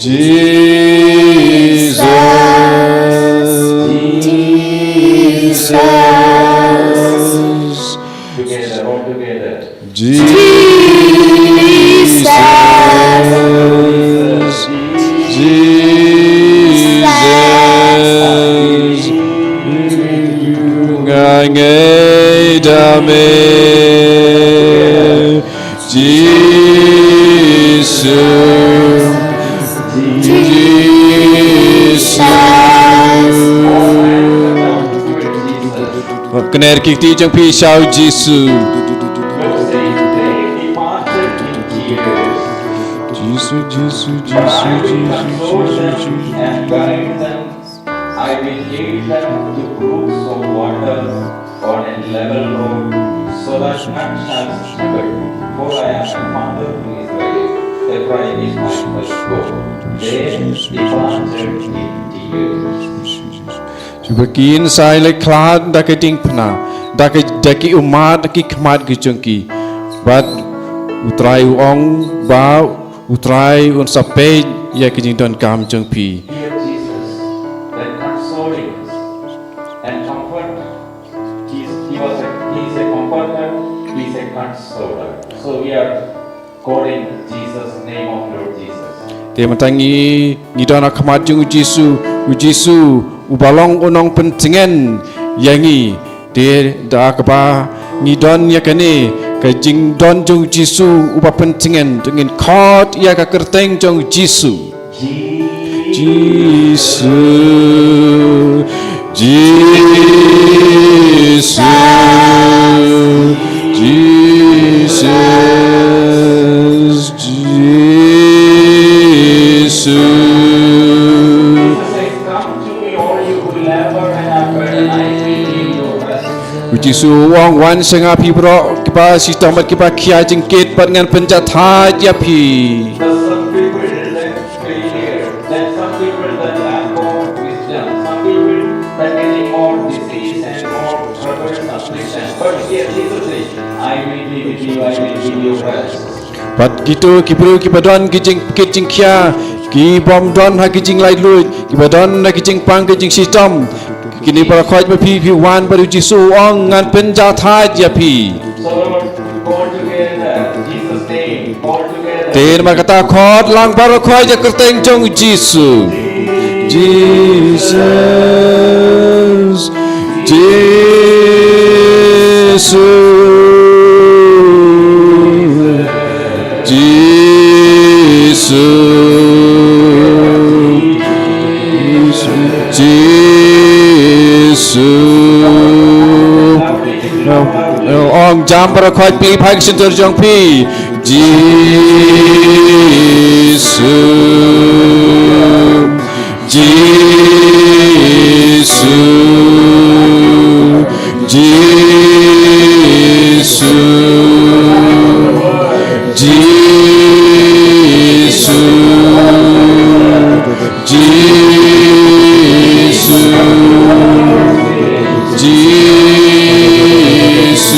Jesus. Jesus. Together, all together. Jesus. Jesus. Nga ngeit da me. Jisu. Jisu. Kner ki kti jong phi sha u Jisu. Jisu, Jisu, Jisu, Jisu, Jisu. I will lead them to brooks of water on a level road, so that none shall slip. For I am a father to Israel, Ephraim is my firstborn. They departed in tears. Shu ba kin sa ïaleit khlad da ka diengphna, da ka, da ki ummat, da ki khmat ki jong ki. Bad U Trai u ong ba U Trai un sa peit ïa ki jingdonkam jong phi. Dear Jesus, the consoling and comfort. He is, he was a, he is a comforter, he is a consoler. So we are calling Jesus, name of Lord Jesus. Te mynta ngi, ngi don ha khmat jong u Jisu, u Jisu uba long u nongpyntngen ïa ngi. Te da kaba ngi don ïa kane ka jingdon jong u Jisu uba pyntngen, to ngin khot ïa ka kyrteng jong u Jisu. Jisu, Jisu, Jisu, Jisu. Come to me, all you who labor and are burdened, I will give you rest. U Jisu u ong, wan sha nga phi baroh kiba shitom bad kiba khia jingkit bad ngan pynjahthait ïa phi. But some people let failure, that some people that lack of wisdom, some people that getting more disease and more trouble and affliction. But here Jesus says, I will be with you, I will give you rest. Bad kito ki briew kiba don ki jingpynkit jingkhia, ki bym don ha ki jinglaitluid, kiba don ha ki jingpang ki jingshitom, kine para khot ba phi, phi wan bad u Jisu u ong, ngan pynjahthait ïa phi. So Lord, we call together, Jesus' name, call together. Te namar kata khot lang baroh khot ïa ka kyrteng jong u Jisu. Jesus, Jisu, Jisu, Jisu. Ong jam baroh khot, plie phai ka shyntur jong phi. Jisu, Jisu, Jisu, Jisu, Jisu, Jisu, Jisu,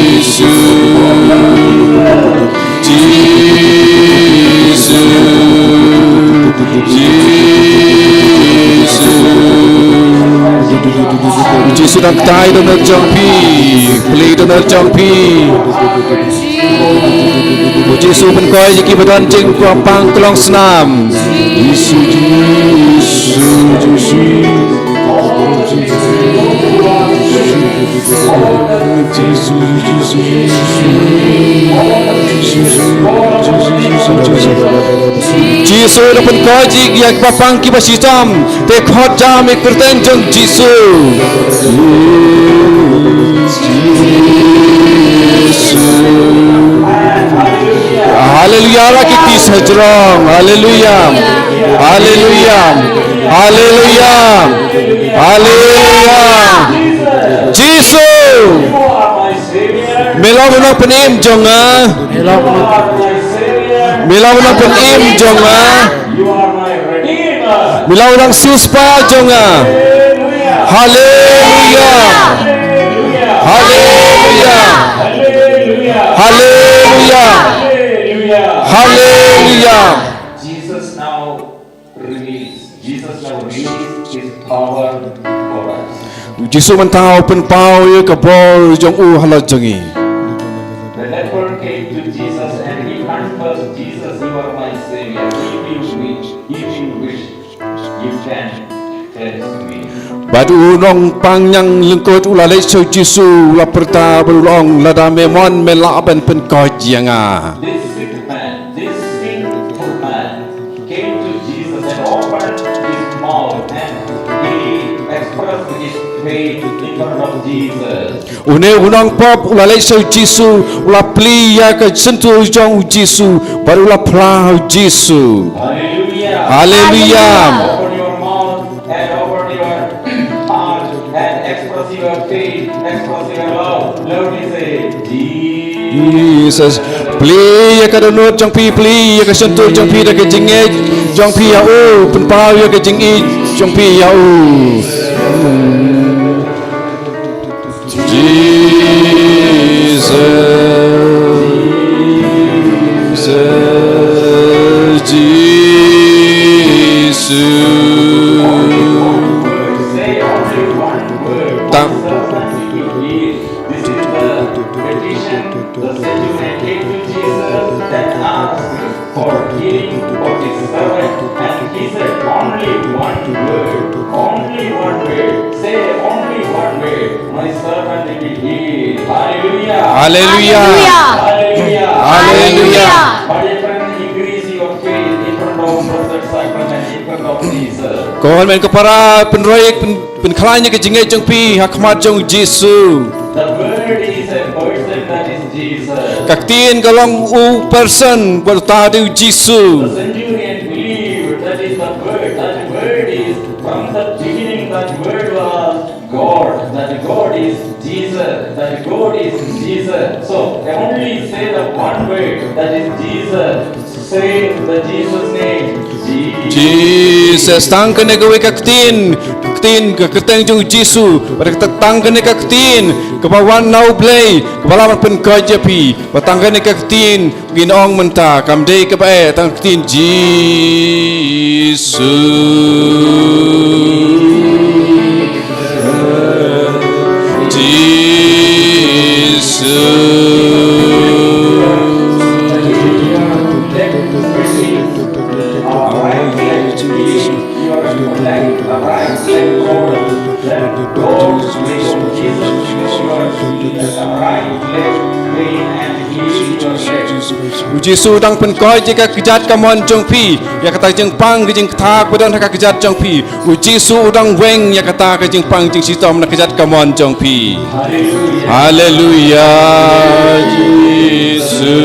Jisu, Jisu. U Jisu dang ktai dohnud jong phi, plie dohnud jong phi. U Jisu u pynkhiah ïa kiba don jingpang ka long snam. Jisu, Jisu, Jisu. Jisu u la pynkhiah ïa kiba pang kiba shitom. Te khot jam ïa ka kyrteng jong u Jisu. Haleluia, la ki kti sa jrong. Haleluia. Haleluia. Haleluia. Haleluia. Jisu. Me long u nongpynim jong nga. Me long u nongpynim jong nga. Me long u nongsiewspah jong nga. Haleluia. Haleluia. Haleluia. Haleluia. Jesus now release. Jesus now release his power for us. Jisu mynta u pynpaw ïa ka bor jong u halor jong ngi. The leper came to Jesus and he confessed, "Jesus, you are my Savior. If you wish, if you wish, you can cleanse me." Bad u nongpang ñianglyngkut u la leit sha u Jisu, u la pyrta bad u la ong, "Lada me mon me lah ban pynkoit ïa nga." This sick man, this sinful man, came to Jesus and opened his mouth and he expressed his faith in front of Jesus. Une u nongpop u la leit sha u Jisu, u la plie ïa ka shyntur jong u Jisu, bad u la phla ha u Jisu. Hallelujah. Hallelujah. Open your mouth and open your heart and express your faith, express your love. Let me say, Jesus. Plie ïa ka dohnud jong phi, plie ïa ka shyntur jong phi da ka jingngeit jong phi ïa u, pynpaw ïa ka jingïeit jong phi ïa u. Jesus, Jisu. Tang. For healing for his servant, and he said only one word, only one word, say only one word, my servant will be healed. Hallelujah. Hallelujah. Hallelujah. Hallelujah. Hallelujah. But if you increase your faith in front of blessed sacrament, in front of Jesus. Ko hynmen ko para, pynroi, pyn- Pynkhlaiñ ïa ka jingngeit jong phi ha khmat jong u Jisu. The word is a person, that is Jesus. Ka ktien ka long u person, bad uta dei u Jisu. The centurion believed that is the word, that word is from the beginning, that word was God, that God is Jesus, that God Jesus. So, only say the one word, that is Jesus. Say the Jesus name. Jesus. Jesus, tang kane kawei ka ktien, ktien ka kyrteng jong u Jisu, bad kata tang kane ka ktien kaba wan na u Blei, kaba lah ban pynkoit ïa phi, bad tang kane ka ktien ngin ong mynta, kam dei kaba eh, tang ka ktien Jisu. Jisu. U Jisu u dang pynkoit ïa ka kjat kamon jong phi, ïa kata ka jingpang ka jingktah ba don ha ka kjat jong phi. U Jisu u dang weng ïa kata ka jingpang jingshitom na ka kjat kamon jong phi. Haleluia. Jisu,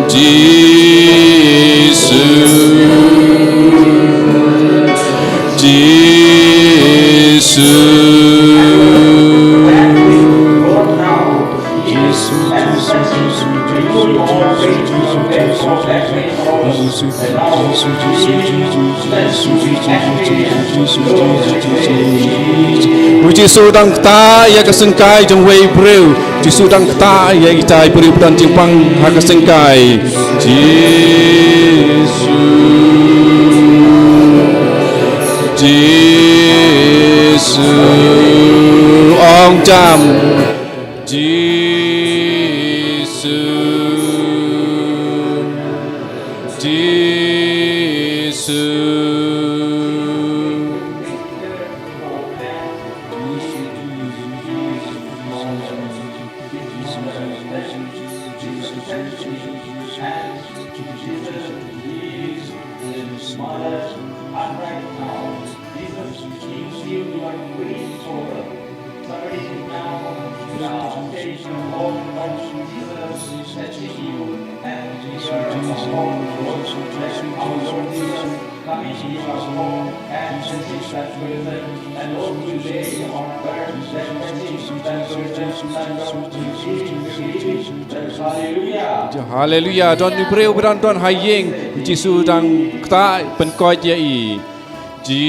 Jisu, Jisu. U Jisu u dang ktah ïa ka syngkai jong uwei u briew. U Jisu u dang ktah ïa kita ki briew ba don jingpang ha ka syngkai. Jisu. Jisu. Ong jam. Jisu. Jisu. Haleluia. Don u briew ba don, don ha ïing. Jisu dang ktah pynkoit ïa i. Jisu.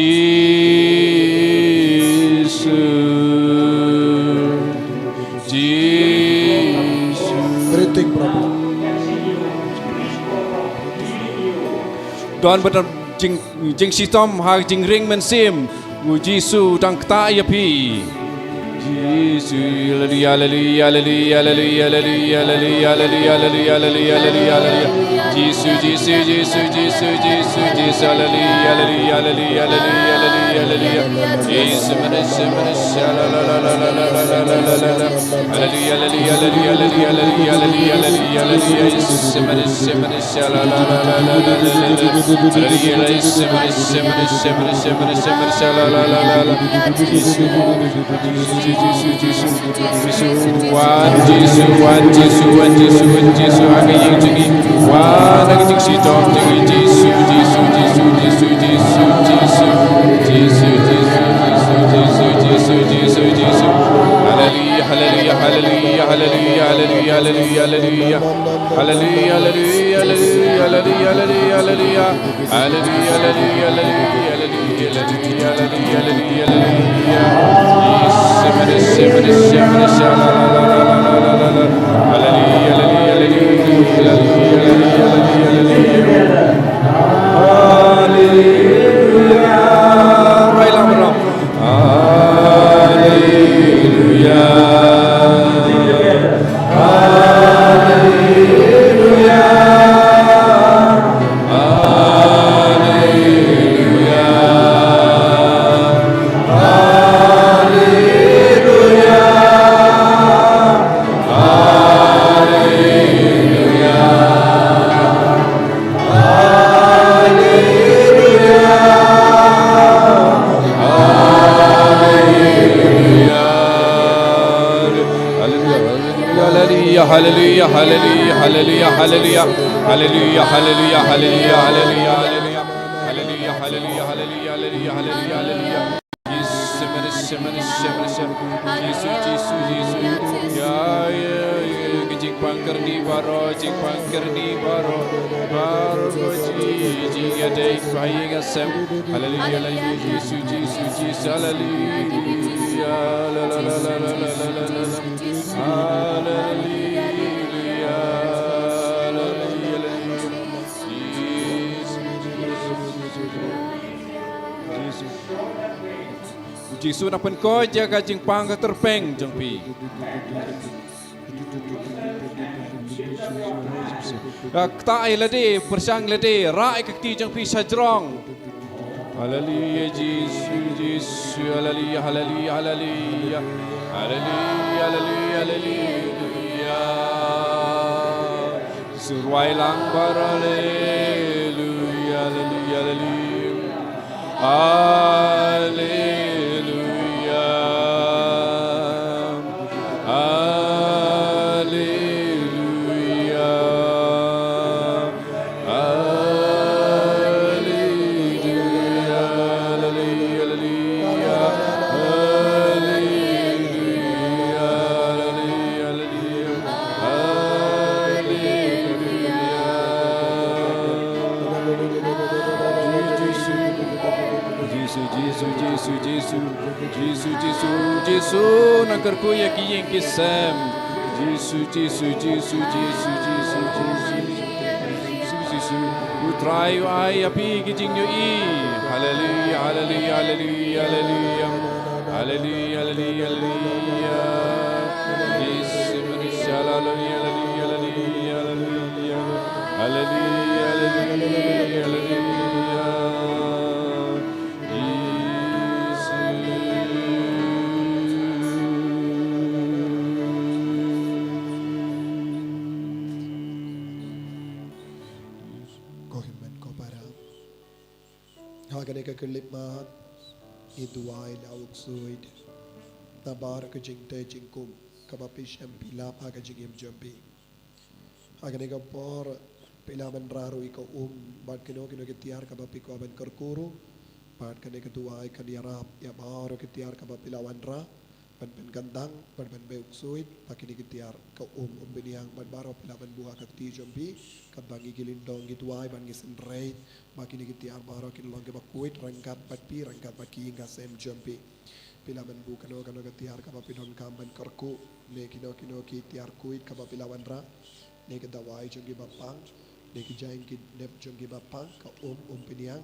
Jisu. Breathing problem. Don ba don jing, jingshitom ha jingring mynsiem. U Jisu dang ktah ïa phi. Jisu, haleluia, haleluia. Jisu, Jisu, Jisu, Jisu, Jisu, Jisu, haleluia, haleluia, haleluia. Jisu, Jisu, Jisu, la, la, la. Haleluia, haleluia, haleluia. Jisu, Jisu, Jisu, la, la, la. Haleluia, Jisu, Jisu, Jisu, la, la, la. Jisu, Jisu, Jisu, Jisu, wan, Jisu, wan, Jisu, wan, Jisu, wan, Jisu, ha ka ïing jong ngi. Wan ha ka jingshitom jong ngi, Jisu, Jisu, Jisu, Jisu, Jisu, Jisu, Jisu. Haleluia, haleluia, haleluia. Haleluia, haleluia, haleluia. Haleluia, haleluia, haleluia, haleluia, haleluia, haleluia. Haleluia, haleluia, haleluia, haleluia, haleluia, haleluia, haleluia. Yes, haleluia, haleluia, haleluia, haleluia, haleluia, haleluia, haleluia. Haleluia, haleluia, haleluia, haleluia. Haleluia. Rai lang, rai lang. Haleluia. Haleluia. Haleluia. Haleluia. Haleluia. Haleluia. Haleluia. Haleluia, haleluia, haleluia, haleluia. Haleluia, haleluia, haleluia, haleluia, haleluia. Haleluia, haleluia, haleluia, haleluia, haleluia, haleluia. Jisu, Jisu, Jisu, Jisu, Jisu, Jisu. Ya, Kyrni baroh, jingpang kyrni baroh, baroh jing, jingïadei ba ïing ba sem. Haleluya, haleluya, Jisu, Jisu, Jisu, haleluya, la, la, la. Haleluya, haleluya, haleluya. Jisu, Jisu, Jisu. Jisu na pynkoit ïa ka jingpang ka kyrpeng jong phi. Ka kta ïa lade, pyrshang lade, rah ïa ka kti jong phi sha jrong. Haleluya, Jisu, Jisu, haleluya, haleluya, haleluya. Haleluya, haleluya, haleluya. Jisu rwai lang baroh, haleluya, haleluya, haleluya. Haleluya. Haleluya. Haleluya. Haleluya. Haleluya. Haleluya. Jisu, Jisu, Jisu, Jisu. Jisu, Jisu, Jisu, nang kyrkhu ïa ki ïing ki sem. Jisu, Jisu, Jisu, Jisu. U Trai u ai ïa phi ki jingïohi. Haleluya, haleluya, haleluya, haleluya. Haleluya, haleluya, haleluya. Jisu, haleluya, haleluya, haleluya, haleluya. Haleluya, haleluya, haleluya. Jisu. Ko hynmen ko para. Ha kane ka khyllipmat, ngi duwai la u ksuid. Nabar ka jingtei jingkum kaba phi shem phi lap ha ka jingim jong phi. Ha kane ka por, phi la ban rah ruh ïa ka um bad kino kino ki tiar kaba phi kwah ban kyrkhu ruh. Bad kane ka duwai kan ïarap ïa baroh ki tiar kaba phi la wanrah ban pynkyndang bad ban beh u ksuid ba kine ki tiar ka um, umpynïang bad baroh phi la ban buh ha ka kti jong phi. Katba ngi ki lyngdoh ngi duwai bad ngi synreit ba kine ki tiar baroh kin long kiba khuid ryngkat bad phi, ryngkat bad ki ïing ki sem jong phi. Phi la ban buh kano kano ka tiar kaba phi donkam ban kyrkhu, ne kino kino ki tiar khuid kaba phi la wanrah, ne ka dawai jong kiba pang, ne ki jaiñ ki nep jong kiba pang, ka um, umpynïang,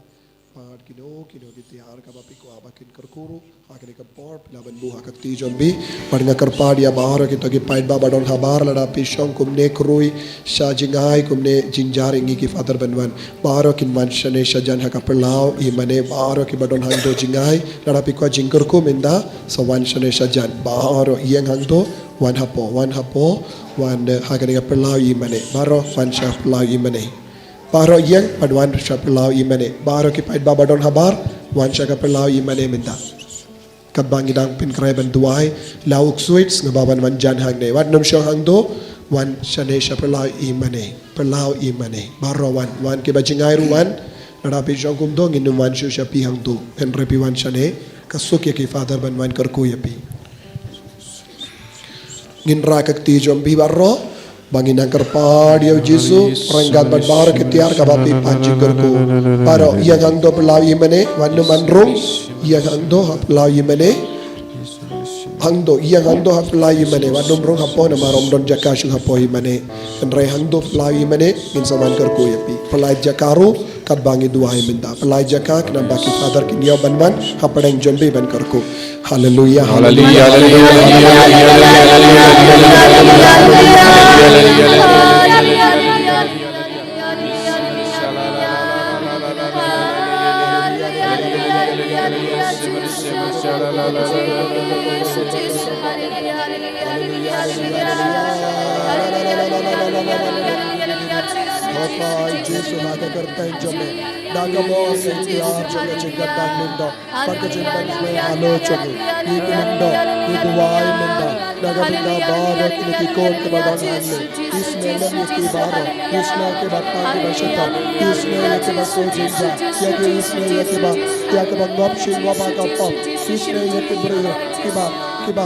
bad kino kino ki tiar kaba phi kwah ba kin kyrkhu ruh. Ha kane ka por phi la ban buh ha ka kti jong phi. Bad nga kyrpad ïa baroh kito ki paidbah ba don habar, lada phi shong kumne khrui sha jingai kumne jynjar ïa ngi ki father ban wan. Baroh kin wan shane shajan ha ka phyllaw ïingmane, baroh kiba don hangto jingai, lada phi kwah jingkyrkhu mynta, sa wan shane shajan. Baroh ïeng hangto, wan hapoh, wan hapoh, wan, eh, ha kane ka phyllaw ïingmane. Baroh wan sha phyllaw ïingmane. Baroh ïeng bad wan sha phyllaw ïingmane. Baroh ki paidbah ba don habar, wan sha ka phyllaw ïingmane mynta. Katba ngi dang pynkhreh ban duwai, la u ksuid sngewbha ban wan jan hangne. Wat nym shong hangto, wan shane sha phyllaw ïingmane. Phyllaw ïingmane. Baroh wan, wan kiba jingai ruh wan. Lada phi shong kumto, ngin nym wan shuh sha phi hangto. Hynrei phi wan shane, ka suk ïa ki father ban wan kyrkhu ïa phi. Ngin rah ka kti jong phi baroh, ba ngin nang kyrpad ïa u Jisu, ryngkat bad baroh ki tiar kaba phi pan jingkyrkhu. Baroh, ïeng hangto phyllaw ïingmane, wat nym rung, ïeng hangto ha phyllaw ïingmane. Hangto, ïeng hangto ha phyllaw ïingmane, wat nym rung hapoh namar ym don jaka shuh hapoh ïingmane. Hynrei hangto phyllaw ïingmane, ngin sa wan kyrkhu ïa phi. Pynlait jaka ruh, katba ngi duwai mynta. Pynlait jaka, khnang ba ki father kin ïoh ban wan hapdeng jong phi ban kyrkhu. Haleluya, haleluya, haleluya, haleluya, haleluya. Papa, Jisu, na ka kyrteng jong me, da ka bor ka iktiar jong ka jingkyrkhu lyngdoh bad ka jingpynkhuid halor jong ngi. Ngi ki lyngdoh, ngi duwai mynta na ka bynta baroh kine ki khun kiba don hangne. Isynei lem ïa ki baroh, isynei ïa kiba tang kiba shitom, isynei ïa kiba sngewsih ja, ïa ki isynei ïa kiba, ïa kiba ngop shin ngop ha ka pop, isynei ïa ki briew kiba, kiba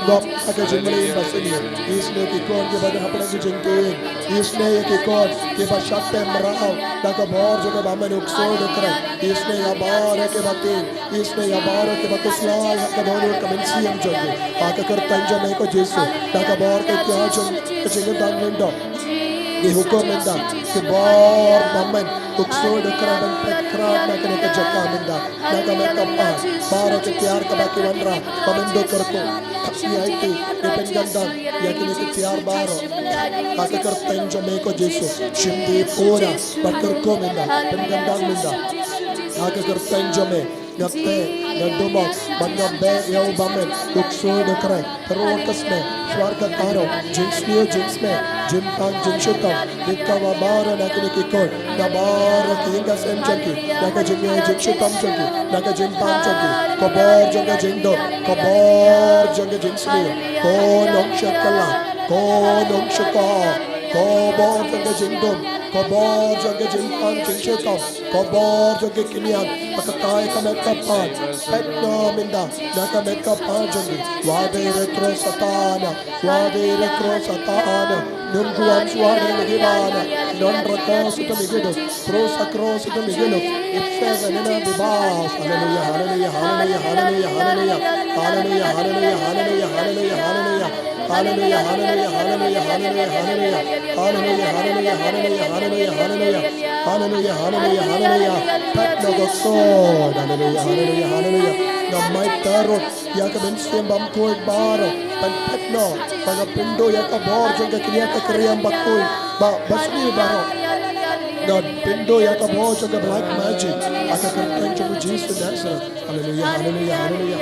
Ngop ha ka jingmlien ba sniew. Isynei ïa ki khun kiba don hapdeng ka jingtieng. Isynei ïa ki khun kiba shah tem mraw da ka bor jong ka baman, u ksuid u kren. Isynei ïa baroh kiba tieng. Isynei ïa baroh kiba khuslai ha ka dohnud ka mynsiem jong ki. Ha ka kyrteng jong me ko Jisu, da ka bor ka ïa jong ka jingkyntang lyngdoh, ngi hukum mynta, ki bor baman, u ksuid u kren ban peit khrat na kane ka jaka mynta. Na ka met ka phad, baroh ki tiar kaba ki wanrah ba men duh kyrkhu, ki aiti, ki pynkyntang ïa kine ki tiar baroh. Ha ka kyrteng jong me ko Jisu, shim dih pura bad kyrkhu mynta, pynkyntang mynta. Ha ka kyrteng jong me, nga teh, nga dumok bad nga beh ïa u baman, u ksuid u kren. Tyrwa ka snem, shuwa ka taro, jingsniew, jingsmeh, jingpang, jingshitom, ïa kaba baroh na kine ki khun, na baroh ki ïing ki sem jong ki, na ka jingngeit jingshitom jong ki, na ka jingpang jong ki, ka bor jong ka jingduk, ka bor jong ka jingsniew, ka nongshakla, ka nongshakla, ka bor jong ka jingdum, ka bor jong ka jingpang jingshitom, ka bor jong ka kynja, ha kata ka met ka phad, peit noh mynta na ka met ka phad jong ki. Wat dei retro Satan, wat dei retro Satan, num guan shuwa dei lagi bana, non rakos utam igidu, pro sakros utam igidu, ipse venena bibas. Hallelujah, hallelujah, hallelujah, hallelujah, hallelujah, hallelujah, hallelujah, hallelujah, hallelujah. Hallelujah, hallelujah, hallelujah, hallelujah, hallelujah. Hallelujah, hallelujah, hallelujah, hallelujah, hallelujah. Hallelujah, hallelujah, hallelujah. Peit noh ka ksuid. Hallelujah, hallelujah, hallelujah. Nga mait tarot ïa ka mynsiem bymkhuid baroh. Peit, peit noh. Ba nga pynduh ïa ka bor jong ka kynja ka kriam bakhuid, ba, basniew baroh. Nga pynduh ïa ka bor jong ka black magic ha ka kyrteng jong u Jisu Nazareth. Hallelujah, hallelujah, hallelujah.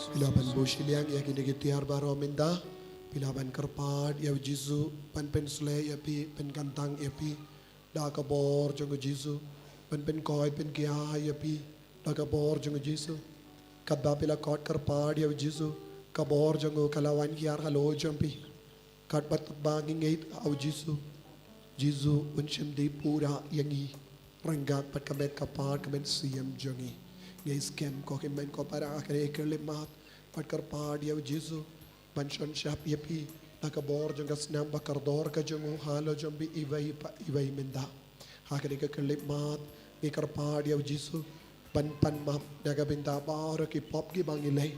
Phi lah ban buh shiliang ïa kine ki tiar baroh mynta. Phi lah ban kyrpad ïa u Jisu ban pynsleh ïa phi, pynkyntang ïa phi da ka bor jong u Jisu, ban pynkoit pynkhia ïa phi da ka bor jong u Jisu. Katba phi la kot kyrpad ïa u Jisu, ka bor jong u ka la wan hiar halor jong phi. Katba tang ba ngi ngeit ha u Jisu, Jisu un shim dih pura ïa ngi ryngkat bad ka met ka phad ka mynsiem jong ngi. Ngi skhem ko hynmen ko para ha kane ka khyllipmat, bad kyrpad ïa u Jisu ban shon shap ïa phi na ka bor jong ka snam ba kordor ka jong u halor jong phi iwei pa iwei mynta. Ha kane ka khyllipmat ngi kyrpad ïa u Jisu ban pan map na ka bynta baroh ki pop kiba ngi leh.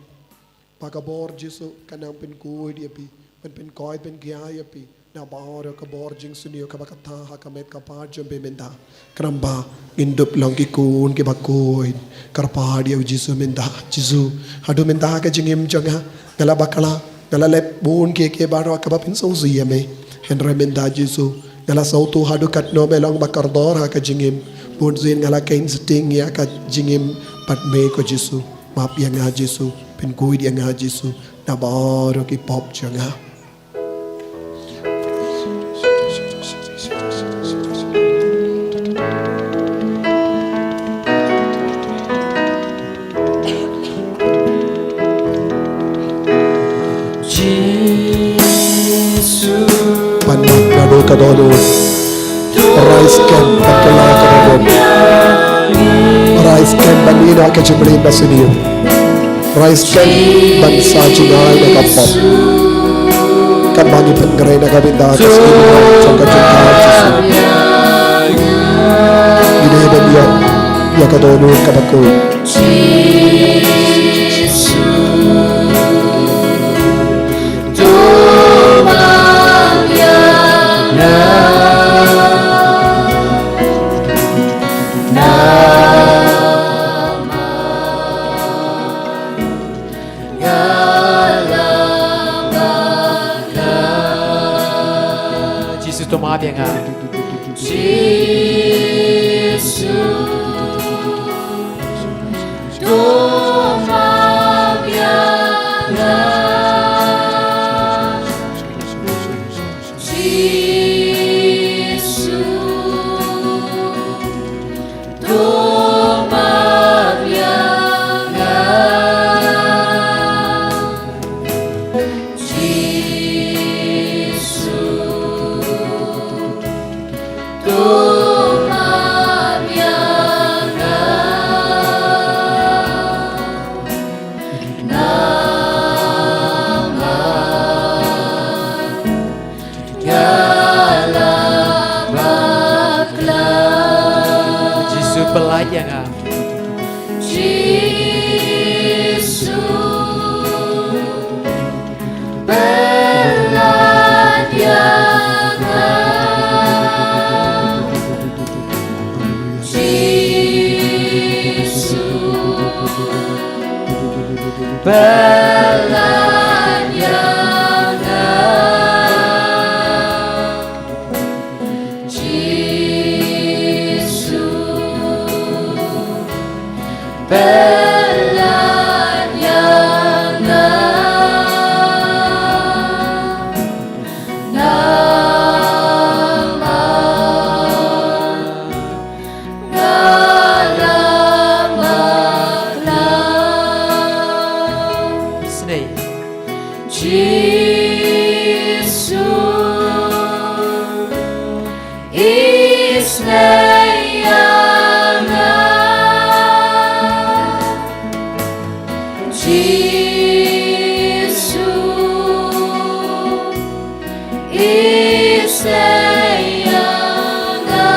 Ba ka bor Jisu kan nang pynkhuid ïa phi, ban pynkoit pynkhia ïa phi na baroh ka bor jingsniew kaba kata ha ka met ka phad jong phi mynta. Khnang ba ngin dup long ki khun kiba khuid. Kyrpad ïa u Jisu mynta. Jisu, haduh mynta ha ka jingim jong nga, nga la bakla, nga la leh bun kiei kiei baroh kaba pynsngewsih ïa me. Hynrei mynta Jisu, nga la sngewthuh haduh katno me long ba kordor ha ka jingim. Bun sien nga la kheiñ sting ïa ka jingim bad me ko Jisu. Map ïa nga Jisu, pynkhuid ïa nga Jisu na baroh ki pop jong nga. Jisu. Pan map naduh ka dohnud. Rai skhem ban kylla ka dohnud. Rai skhem ban ïehnoh ka jingmlien basniew. Rai skhem ban sa jngai na ka pop. Katba ngi pyngrei na ka bynta ka sngi jong ka jingkyrkhu Jisu. Ngi dei ban ïoh ïa ka dohnud kaba khuid. Jisu, to map ïa nga. Jisu, to map ïa nga. Jisu, to map ïa nga. Jisu, to map ïa nga. Namar nga la bakla. Jisu, pyllait ïa nga. Jisu, pyllait ïa nga. Jisu, pyllait ïa nga. Jisu, pyllait ïa nga. Namar nga la bakla. Isynei. Jisu, isynei ïa nga. Jisu, isynei ïa nga.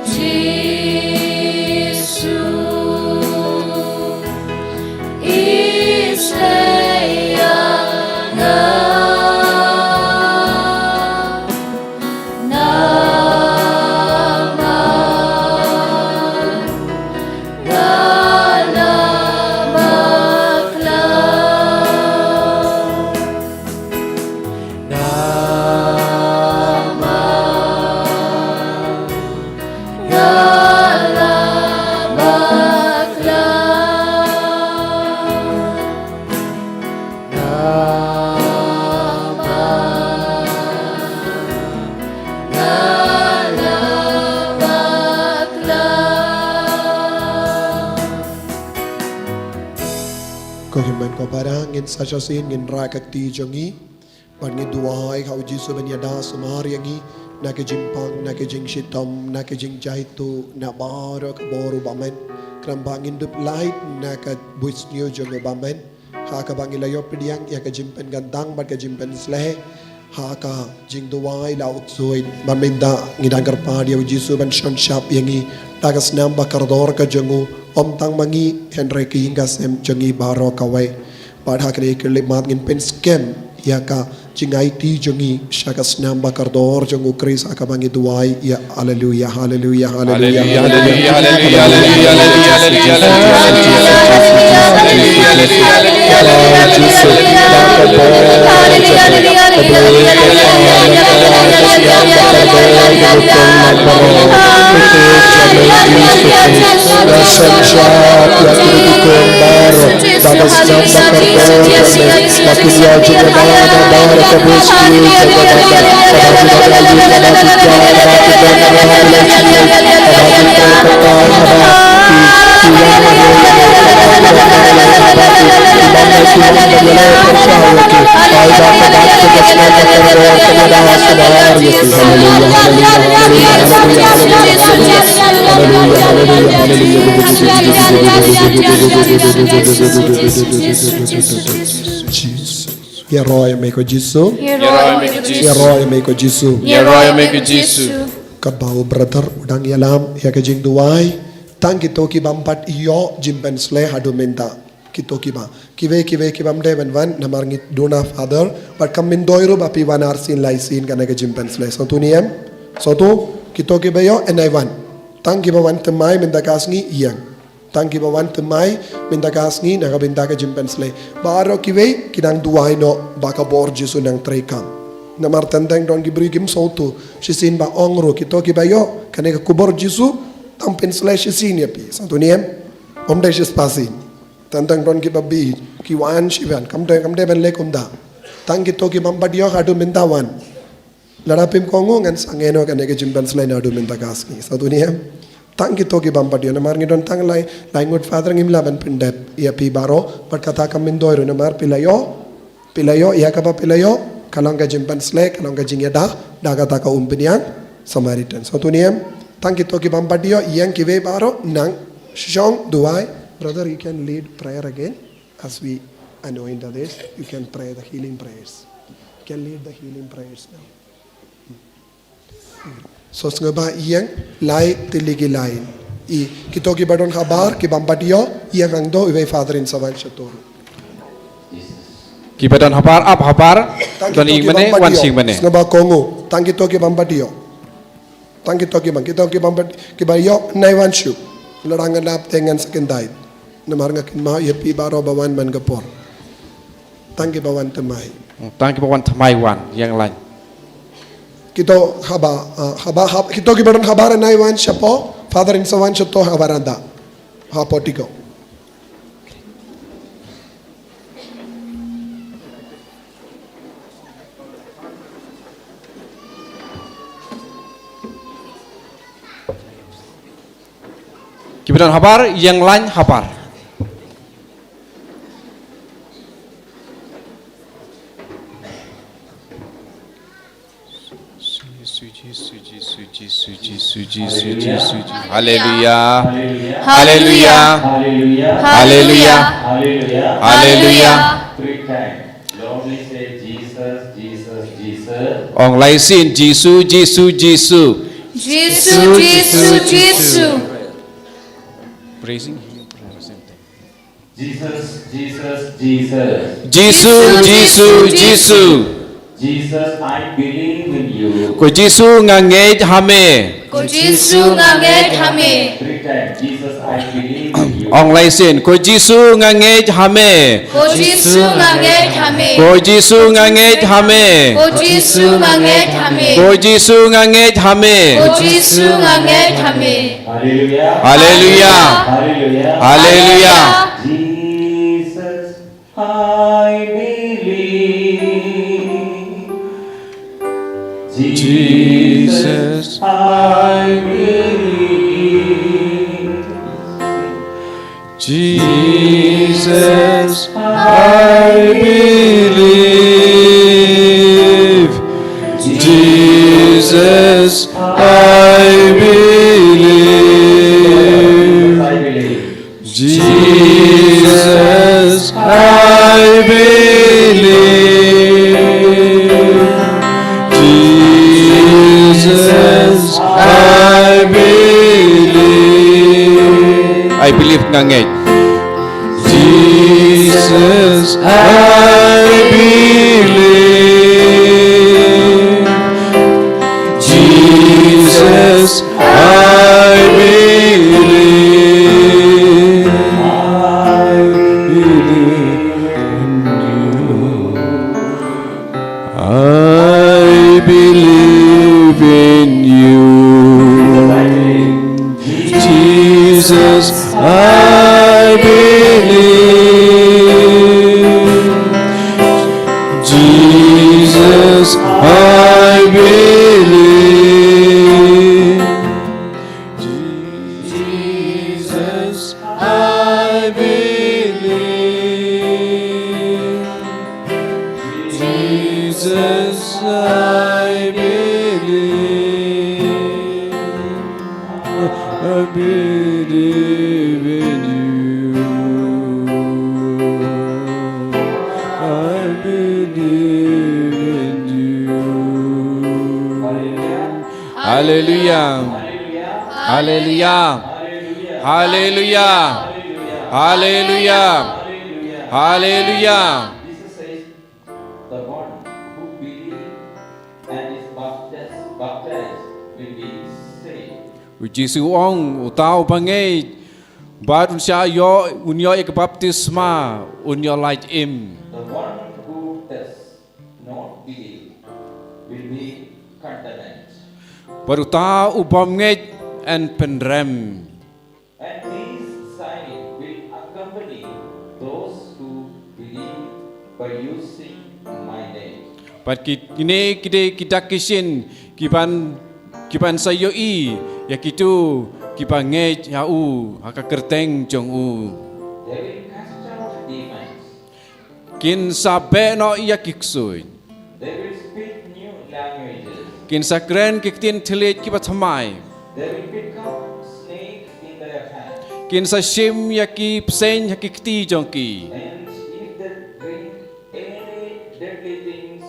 Jisu, isynei ïa nga. Namar nga la bakla. Namar nga la bakla. Namar nga la bakla. Ko hynmen ko para, ngin sa shisien ngin rah ka kti jong ngi. Bad ngin duwai ha u Jisu ban ïada sumar ïa ngi na ka jingpang, na ka jingshitom, na ka jingjaituh, na baroh ka bor u Bamen. Namar ba ngin dup lait na ka buit sniew jong u Bamon, ha kaba ngi la ïoh pdiang ïa ka jingpynkyntang bad ka jingpynshlei ha ka jingduwai la u ksuid. Bad mynta ngi dang kyrpad ïa u Jisu ban shon shap ïa ngi da ka snam ba kordor ka jong u, ym tang ma ngi hynrei ka ïing ka sem jong ngi baroh kawei. Bad ha kane ka khyllipmat ngin pynskhem ïa ka jingaiti jong ngi sha ka snam ba kordor jong u Khrist ha kaba ngi duwai ïa. Haleluia, haleluia, haleluia, haleluia, haleluia, haleluia. Ïaroh ïa me ko Jisu. Ïaroh ïa me ko Jisu. Ïaroh ïa me ko Jisu. Ïaroh ïa me ko Jisu. Katba u brother u dang ïalam ïa ka jingduwai, tang kito ki bym pat ïoh jingpynshlei haduh mynta. Kito kiba, kiwei kiwei ki bym dei ban wan namar ngi don ha Father, bad kam myntoi ruh ba phi wan arsien laisien kane ka jingpynshlei. Sngewthuh ne em? Sngewthuh, kito kiba ïoh yn ai wan. Tang kiba wan thymmai mynta ka sngi ïeng. Tang kiba wan thymmai mynta ka sngi na ka bynta ka jingpynshlei. Baroh kiwei ki dang duwai noh ba ka bor Jisu nang treikam. Namar teng teng don ki briew kim sngewthuh, shisien ba ong ruh kito kiba ïoh kane ka khubor Jisu, tang pynshlei shisien ïa phi. Sngewthuh ne em? Ym dei shispah sien. Teng teng don kiba bit, ki wan shi wan, kam dei, kam dei ban leh kumta. Tang kito ki bym pat ïoh haduh mynta wan. Lada phim kohnguh ngan sa ngeit noh kane ka jingpynshlei naduh mynta ka sngi. Sngewthuh ne em? Tang kito ki bym pat ïoh namar ngi don tang lai, lai ngut Father, ngim lah ban pyndep ïa phi baroh, bad kata kam myntoi ruh namar phi la ïoh, phi la ïoh, ïa kaba phi la ïoh ka long ka jingpynshlei, ka long ka jingïada da kata ka umphniang Samaritan. Sngewthuh ne em? Tang kito ki bym pat ïoh, ïeng kiwei baroh, nang shong duwai. Brother, you can lead prayer again as we anoint others. You can pray the healing prayers. You can lead the healing prayers now. So sngewbha ïeng, lai tylli ki lai. I, kito kiba don habar, ki bym pat ïoh, ïeng hangto, iwei Father in sa wan shato. Kiba don habar, ap habar. Tang kito kiba ym pat ïoh. Sngewbha kohnguh. Tang kito kiba ym pat ïoh. Tang kito ki bym, kito ki bym pat, kiba ïoh, yn ai wan shuh. Lada ngan ap te ngan sa kyntait. Namar nga kynmaw ïa phi baroh ba wan man ka por. Tang kiba wan thymmai. Hmm, tang kiba wan thymmai wan, ïeng lain. Kito haba, ah, haba, hab-, kito kiba don habar yn ai wan shapoh, Father in sa wan shato ha baranda. Hapoh tiko. Kiba don habar, ïeng lain habar. Jisu, Jisu, Jisu. Haleluya. Haleluya. Haleluya. Haleluya. Haleluya. Haleluya. Haleluya. Haleluya. Haleluya. Haleluya. Three times. Loudly say, "Jesus, Jesus, Jesus." Ong lai sien, "Jisu, Jisu, Jisu." Jisu, Jisu, Jisu. Praising Him. Jesus, Jesus, Jesus. Jisu, Jisu, Jisu. Jesus, I believe in you. Ko Jisu, nga ngeit ha me. Ko Jisu, nga ngeit ha me. Three times. Jesus, I believe in you. Ong lai sien. Ko Jisu, nga ngeit ha me. Ko Jisu, nga ngeit ha me. Ko Jisu, nga ngeit ha me. Ko Jisu, nga ngeit ha me. Ko Jisu, nga ngeit ha me. Ko Jisu, nga ngeit ha me. Haleluya. Haleluya. Haleluya. Haleluya. Jesus, I believe. Jesus, I believe. Jesus, I believe. Jesus, I believe. I believe. I believe, nga ngeit. Jesus, I believe. Jesus, I believe. I believe in you. I believe in you. Jesus, I believe. Jesus, I believe. Jesus, I believe. Jesus, I believe. I believe in you. I believe in you. Hallelujah. Hallelujah. Hallelujah. Hallelujah. Hallelujah. Jesus says, "The one who believes and is baptized, baptized will be saved." U Jisu u ong, uta uba ngeit bad un shah ïoh, un ïoh ïa ka baptisma, un ïoh lait im. The one who does not believe will be condemned. Bad uta u bym ngeit yn pynrem. And these signs will accompany those who believe by using my name. Bad ki, kine ki dei ki dak ki shin kiban, kiban sa ïohi ïa kito kiba ngeit ïa u ha ka kyrteng jong u. They will cast out demons. Kin sa beh noh ïa ki ksuid. They will speak new languages. Kin sa kren ki ktien thylliej kiba thymmai. They will pick up snake in their hand. Kin sa shim ïa ki bseiñ ha ki kti jong ki. And if they drink any deadly things,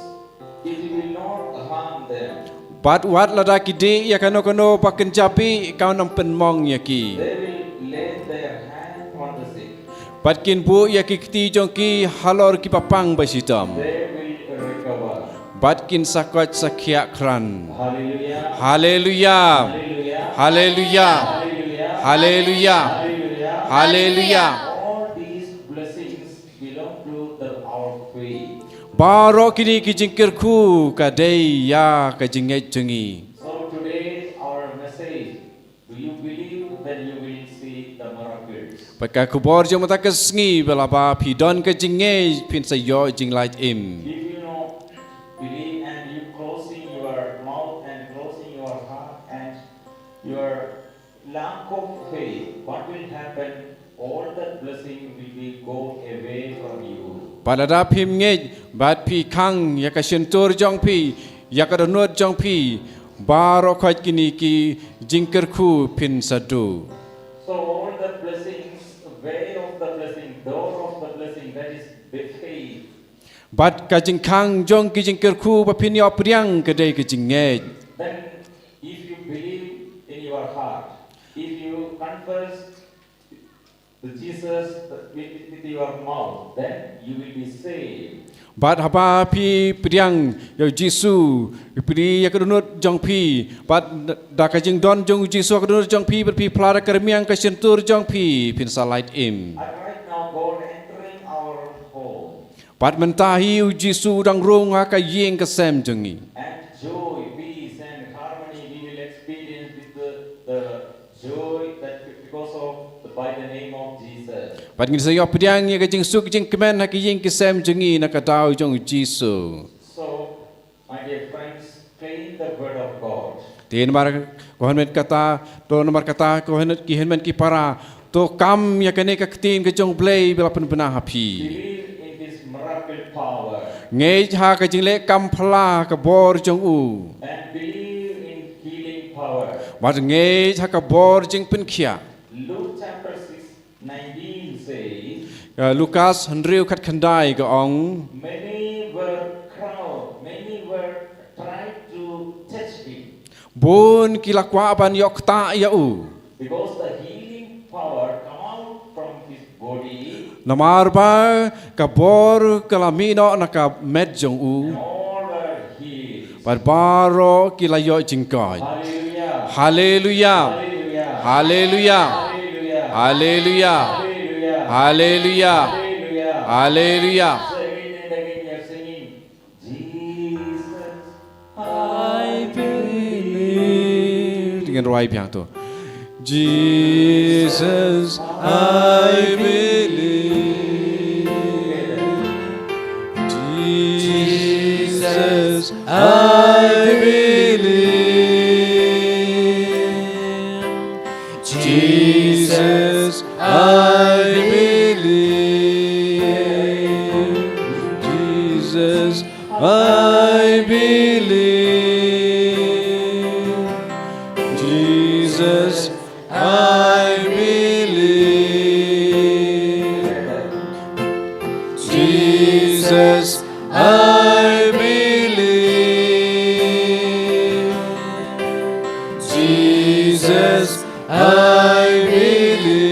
it will not harm them. Bad wat lada ki dih ïa kano kano ba kynja bih, kan ym pynmong ïa ki. They will lay their hand on the sick. Bad kin buh ïa ki kti jong ki halor kiba pang ba shitom. They will recover. Bad kin sa koit sa khiah krat. Hallelujah. Hallelujah. Hallelujah. Hallelujah. Hallelujah. Hallelujah. All these blessings belong to the, our faith. Baroh kine ki jingkyrkhu ka dei ïa ka jingngeit jong ngi. So today our message, do you believe that you will see the miracles? Bad ka khubor jong mynta ka sngi, ba lada phi don ka jingngeit phin sa ïoh jinglait im. If you not believe and you closing your mouth and closing your heart and your lack of faith, what will happen? All that blessing will be go away from you. Bad lada phim ngeit, bad phi khang ïa ka shyntur jong phi, ïa ka dohnud jong phi, baroh khoit kine ki jingkyrkhu phin sa duh. So all the blessings, way of the blessing, door of the blessing, that is the faith. Bad ka jingkhang jong ki jingkyrkhu ba phin ïoh pdiang ka dei ka jingngeit. Then if you believe in your heart, if you confess the Jesus with, with your mouth, then you will be saved. Bad haba phi pdiang ïa u Jisu, phi pdiang ïa ka dohnud jong phi, bad da ka jingdon jong u Jisu ha ka dohnud jong phi, bad phi phla da ka rmiang ka shyntur jong phi, phin sa lait im. And right now, God entering our home. Bad mynta hi u Jisu u dang rung ha ka ïing ka sem jong ngi. And joy, peace, and harmony we will experience with the, the joy that because of the, by the name of Jesus. Bad ngin sa ïoh pdiang ïa ka jingsuk jingkmen ha ka ïing ka sem jong ngi na ka daw jong u Jisu. So, my dear friends, claim the word of God. Te namar ko hynmen kata, to namar kata ko hynmen ki hynmen ki para, to kam ïa kane ka ktien ka jong u Blei ba la pynbna ha phi. Believe in this miracle power. Ngeit ha ka jingleh kam phylla ka bor jong u. And believe in healing power. Bad ngeit ha ka bor jingpynkhiah. Luke chapter six nineteen says, Ka Lukas hynriew khatkhyndai ka ong. Many were crowd, many were tried to touch him. Bun ki la kwah ban ïoh ktah ïa u. Because the healing power come Namar ba ka bor ka la mih noh na ka met jong u. Bad baroh ki la ïoh jingkoit. Haleluya. Haleluya. Haleluya. Haleluya. Haleluya. I believe. Ngin rwai biang to. Jesus, I believe. Jesus, I believe. Jesus, I believe. Jesus, I believe. Jesus, I believe. Jesus, I believe. Jesus, I believe.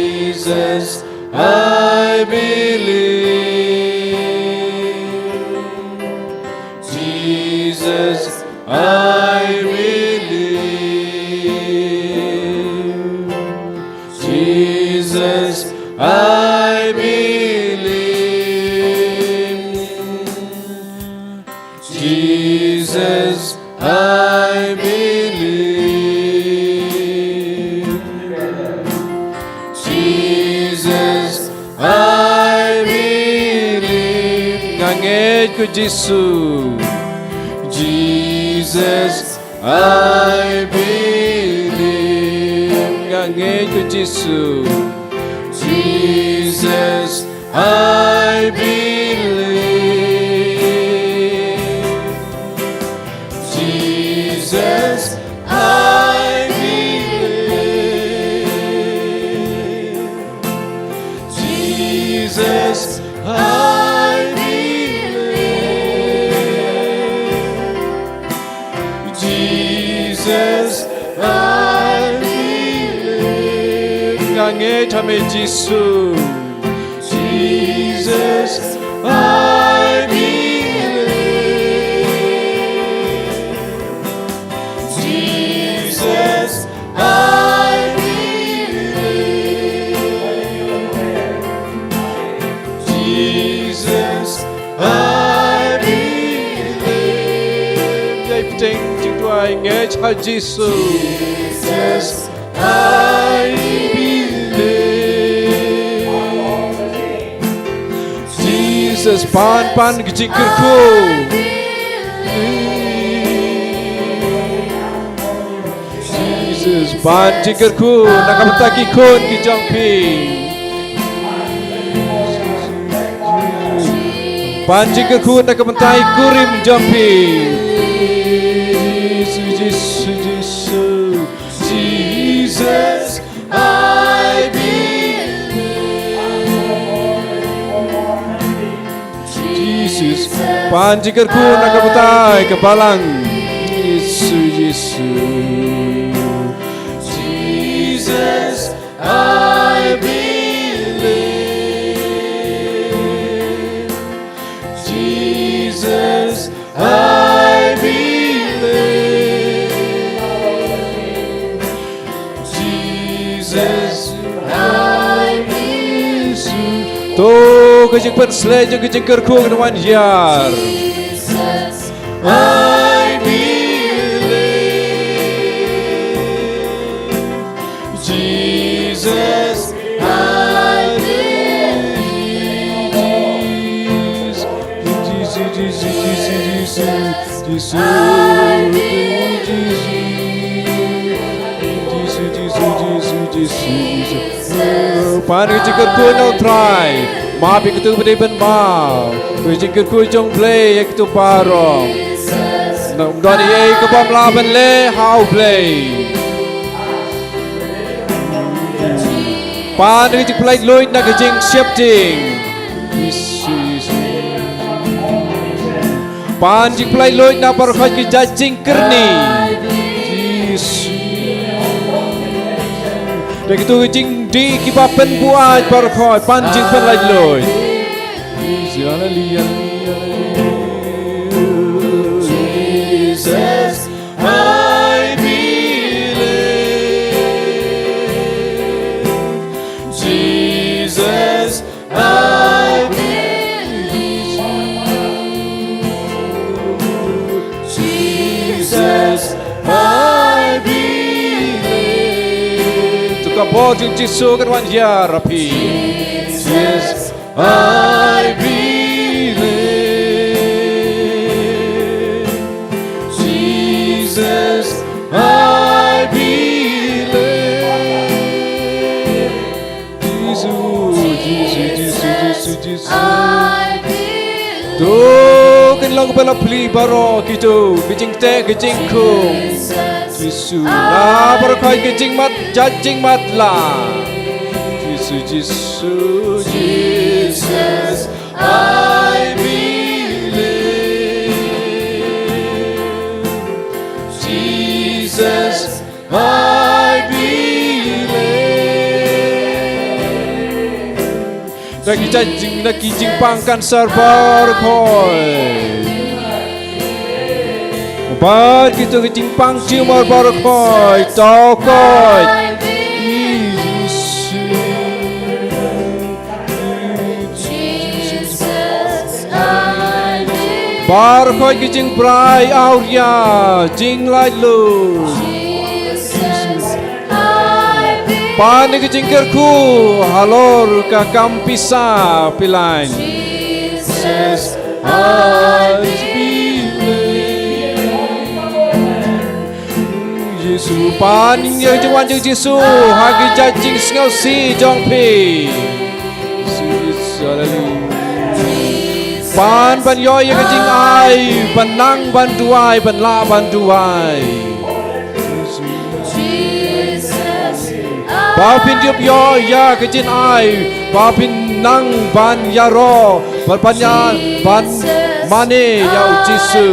Jesus, I believe. Jesus, I believe. Jesus, I believe. Jesus, I believe. Jesus, I believe. Nga ngeit ko Jisu. Jesus, I believe. Nga ngeit ko Jisu. Jesus, I believe. Jesus, I believe. Jesus, I believe. Jesus, I believe. Nga ngeit ha me Jisu. Jesus, I believe. Jesus, I believe. Jesus, I believe. Ïai bteng jingduwai, ngeit ha Jisu. Jesus, I believe. Jesus, pan, pan ka jingkyrkhu. Jesus, pan jingkyrkhu na ka bynta ki khun ki jong phi. Pan jingkyrkhu na ka bynta i kurim jong phi. Jisu, Jisu, Jisu. Jesus, I believe. Jesus, pan jingkyrkhu na ka bynta ka balang. Jisu, Jisu. Jesus, I believe. Jesus, I believe. Jesus, I believe. To ka jingpynsleh jong ka jingkyrkhu kan wan ïar. Jesus, I believe. Jesus, I believe. Jesus, Jesus, Jesus, Jesus, Jesus. I believe. Jesus, Jesus, Jesus, Jesus, Jesus. Pan ka jingkyrkhu na U Trai. Map ïa kito kiba dei ban map. Ka jingkyrkhu jong U Blei ïa kito baroh. Ym don ei ei kaba ym lah ban leh ha U Blei. Pan ka jingpynlait luid na ka jingsheptieng. Pan jingpynlait luid na baroh ki jait jingkyrni. Da kito ki jingdih kiba pynbuaid baroh khoit, pan jingpynlait luid. Haleluya. Jesus, I believe. Jesus, I believe. Jesus, I believe. To ka bor jong Jisu kan wan ïarap ïa phi. Jesus, I believe. Jesus, I believe. Jisu, Jisu, Jisu, Jisu, Jisu. To kin long ba la plie baroh kito ki jingteh ki jingkhum. Jisu, na baroh khoit ki jingmat jait jingmat la. Jisu, Jisu, Jesus, I believe. Jesus, I believe. Na ki jait jing, na ki jingpang cancer baroh khoit. Bad kito ki jingpang tumor baroh khoit, to koit. Baroh khoit ki jingbrai awria, jinglaitluid. Pan ïa ki jingkyrkhu halor ka kam pisa phi lait. Jisu, pan ïa ka jingwan jong Jisu ha ki jait jingsngewsih jong phi. Jisu, haleluya. Pan ban ïoh ïa ka jingai, ban nang ban duwai, ban lah ban duwai. Ba phin ïoh ïa ka jingai, ba phin nang ban ïaroh, ban, ban ïa, ban mane ïa u Jisu.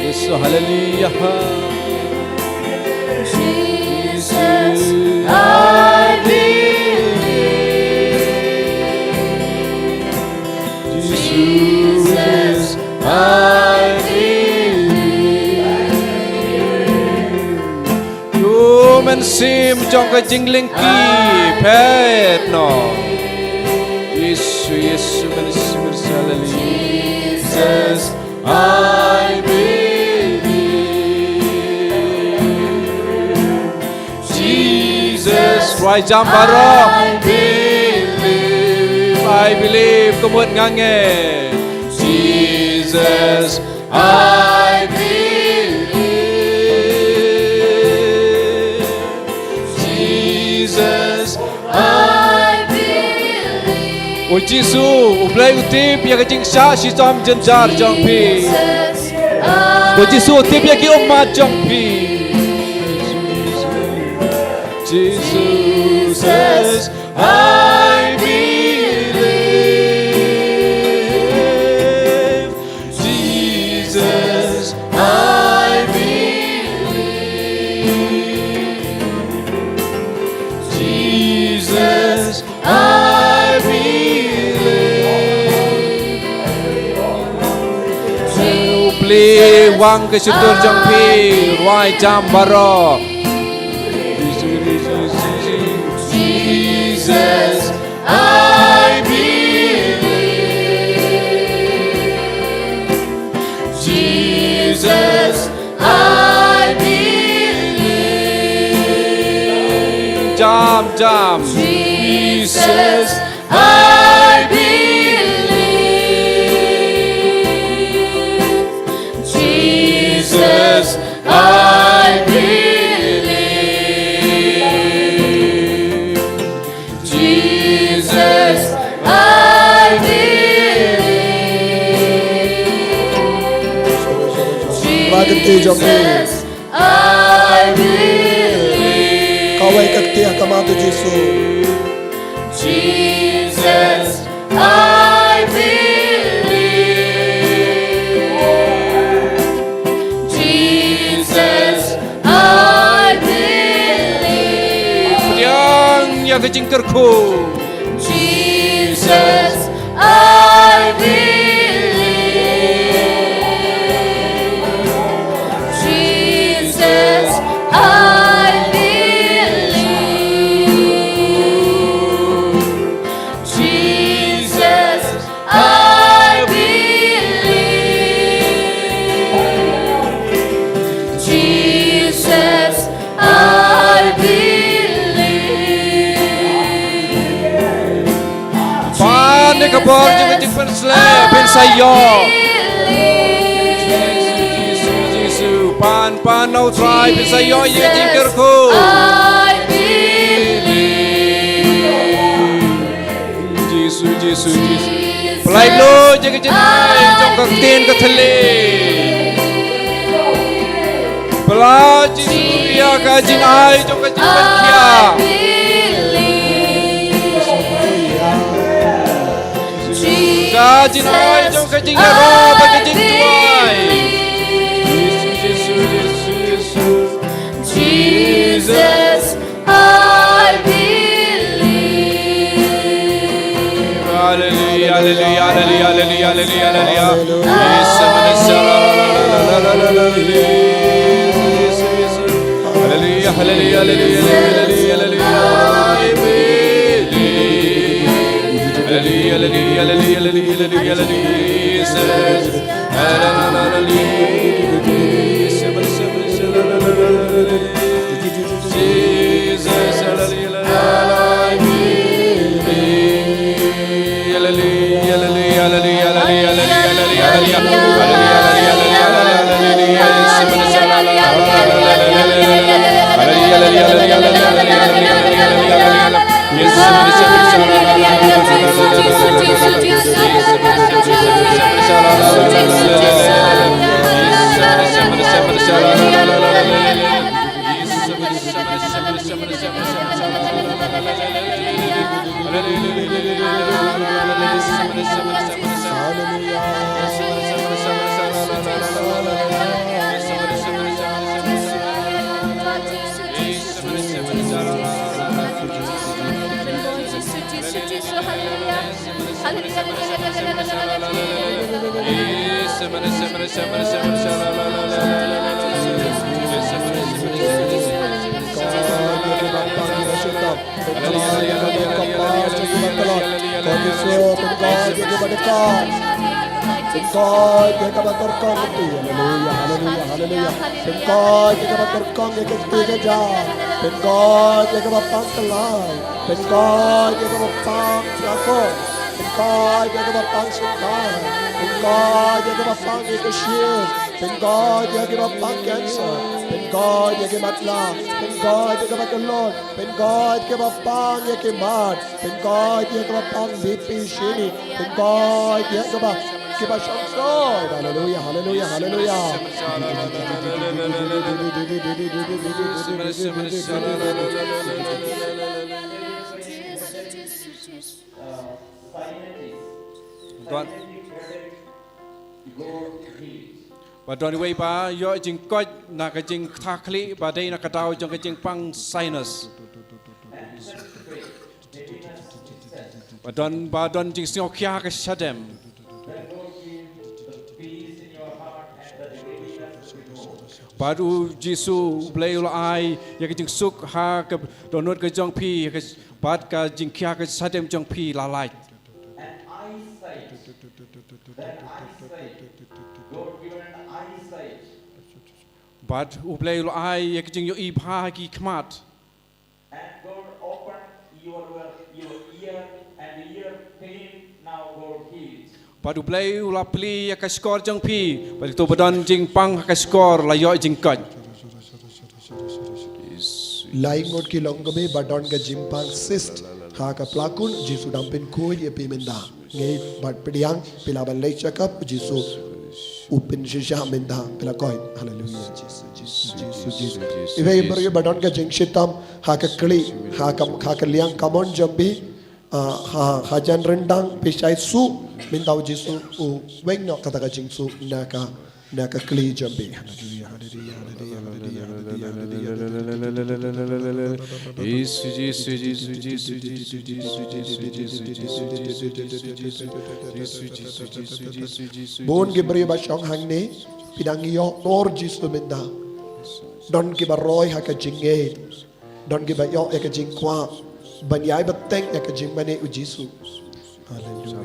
Jisu, haleluya. Jesus, I believe. Jesus, I believe. Ïoh mynsiem jong ka jinglingki phet noh. Jisu, Jisu, mynsiem, mynsiem, haleluya. Jesus, I believe. Jesus, rwai jam baroh. I believe. I believe, ka mut nga ngeit. Jesus, I believe. Jesus, I believe. O Jisu, U Blei u tip ïa ka jingshah shitom jynjar jong phi. O Jisu u tip ïa ki ummat jong phi. Jesus, I believe. Jesus, I believe. Jesus, I believe. U Blei u wan ka shyntur jong phi, rwai jam baroh. Jesus, I believe. Jesus, I believe. Jam, jam. Jesus, I believe. Jesus, I believe. Jesus, I believe. Ba ka kti jong phi. Jesus, I believe. Kawei ka kti ha khmat u Jisu. Jesus, I believe. Jesus, I believe. Ka jingkyrkhu. Jesus, I believe. Jesus, I believe. Jesus, I believe. Jesus, I believe. Pan ïa ka bor jong ka jingpynsleh, pynsaïaw. Jisu, Jisu, Jisu. Pan, pan na u Trai, pynsaïaw ïa ka jingkyrkhu. I believe. Jisu, Jisu, Jisu. Pynlait lut ïa ka jingai jong ka ktien ka thylliej. Pynlait Jisu ïa ka jingai jong ka jingpynkhiah. Ka jingai jong ka jingïaroh bad ka jingduwai. Jisu, Jisu, Jisu, Jisu. Jesus, I believe. Hallelujah, hallelujah, hallelujah, hallelujah, hallelujah, hallelujah. Hallelujah, hallelujah, hallelujah, hallelujah, hallelujah, hallelujah. I believe. Hallelujah, hallelujah, hallelujah, hallelujah, hallelujah, hallelujah. Pynkoit ïa kaba kyrkong ïa ka kti. Haleluya, haleluya, haleluya. Pynkoit ïa kaba kyrkong ïa ka kti ka jam. Pynkoit ïa kaba pang kyllai. Pynkoit ïa kaba pang siakoh. Pynkoit ïa kaba pang shynkai. Pynkoit ïa kaba pang ïa ka shyieng. Pynkoit ïa kaba pang cancer. Pynkoit ïa ki matlah. Pynkoit ïa kaba kyllut. Pynkoit ïa kaba pang ïa ki mat. Pynkoit ïa kaba pang B P shini. Pynkoit ïa kaba kiba shong soi. Haleluya, haleluya, haleluya. Don. Ba don iwei ba ïoh jingkoit na ka jingkthah khlieh ba dei na ka daw jong ka jingpang sinus. Ba don, ba don jingsngewkhia ka shadem. Bad u Jisu, U Blei u la ai ïa ka jingsuk ha ka dohnud ka jong phi, ha ka, bad ka jingkhia ka shadem jong phi la lait. An eyesight. That eyesight. God given an eyesight. Bad U Blei u la ai ïa ka jingïohi bha ha ki khmat. And God opened your, your ear, and ear pain now God healed. Bad U Blei u la plie ïa ka shkor jong phi, bad to ba don jingpang ha ka shkor la ïoh jingkoit. Lai ngut ki long kaba ba don ka jingpang cyst ha ka plakun, Jisu dang pynkhuid ïa phi mynta. Ngi bad pdiang phi lah ban leit check up, Jisu u pynshisha mynta, phi lah koit. Haleluya. Jisu, Jisu, Jisu, Jisu. Iwei i briew ba don ka jingshitom ha ka khlieh, ha ka, ha ka liang kamon jong phi, ah, ha, hajan ryndang phi shait suh, mynta u Jisu u weng noh kata ka jingsuh na ka, na ka khlieh jong phi. Haleluya, haleluya, haleluya, haleluya, haleluya, haleluya. Bun ki briew ba shong hangne, phi dang ïoh nor Jisu mynta. Don kiba roi ha ka jingngeit. Don kiba ïoh ïa ka jingkwah ban ïai bteng ïa ka jingmane u Jisu. Haleluya.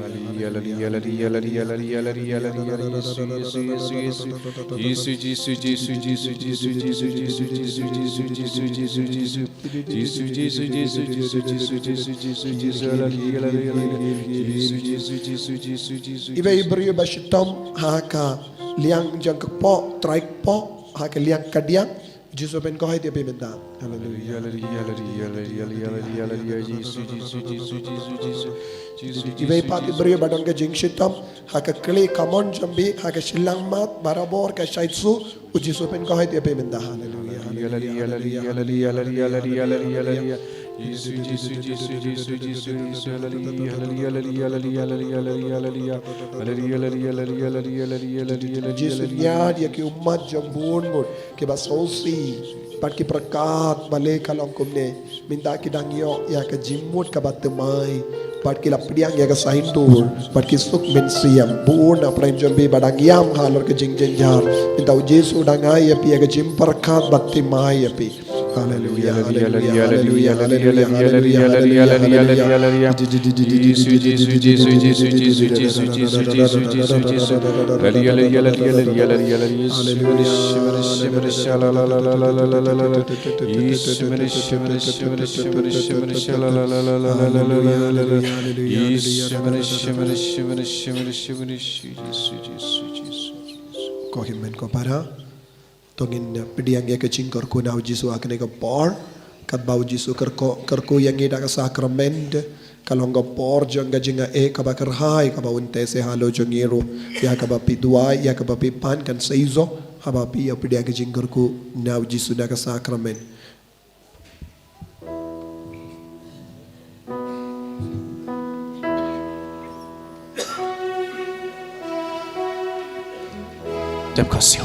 Iba i briew ba shitom ha ka liang jong ka kpoh, trai kpoh, ha ka liang kadiang, Jisu pynkoit ïa phi mynta. Haleluya. Iba i pat i briew ba don ka jingshitom ha ka kli kamon jong phi, ha ka shilliang mat, barabor ka shait su, u Jisu pynkoit ïa phi mynta. Haleluya. Jisu ñiad ïa ki ummat jong bun ngut kiba sngewsih bad ki pyrkhat balei ka long kumne. Mynta ki dang ïoh ïa ka jingmut kaba thymmai bad ki la pdiang ïa ka saiñdur bad ki suk mynsiem. Bun na pyrshah jong phi ba dang ïam halor ka jingjynjar, mynta u Jisu dang ai ïa phi ïa ka jingpyrkhat ba thymmai ïa phi. Haleluya, haleluya, haleluya, haleluya, haleluya, haleluya, haleluya. Jisu, Jisu, Jisu, Jisu, Jisu, Jisu, Jisu, Jisu, Jisu, Jisu, Jisu, Jisu, Jisu, Jisu, Jisu. Haleluya, haleluya, haleluya, haleluya, haleluya. Jisu, Jisu, Jisu, Jisu, Jisu, Jisu, Jisu, Jisu, Jisu, Jisu, Jisu, Jisu. Haleluya, haleluya, haleluya, haleluya. Jisu, Jisu, Jisu, Jisu, Jisu, Jisu, Jisu. Ko hynmen ko para. To ngin pdiang ïa ka jingkyrkhu na u Jisu ha kane ka por. Katba u Jisu kyrkhu, kyrkhu ïa ngi da ka sakrament. Ka long ka por jong ka jingaiei kaba kyrhai kaba un teh sha halor jong ngi ruh. Ïa kaba phi duwai, ïa kaba phi pan kan sa ïoh. Haba phi ïa pdiang ka jingkyrkhu na u Jisu na ka sakrament. Dep ka siu.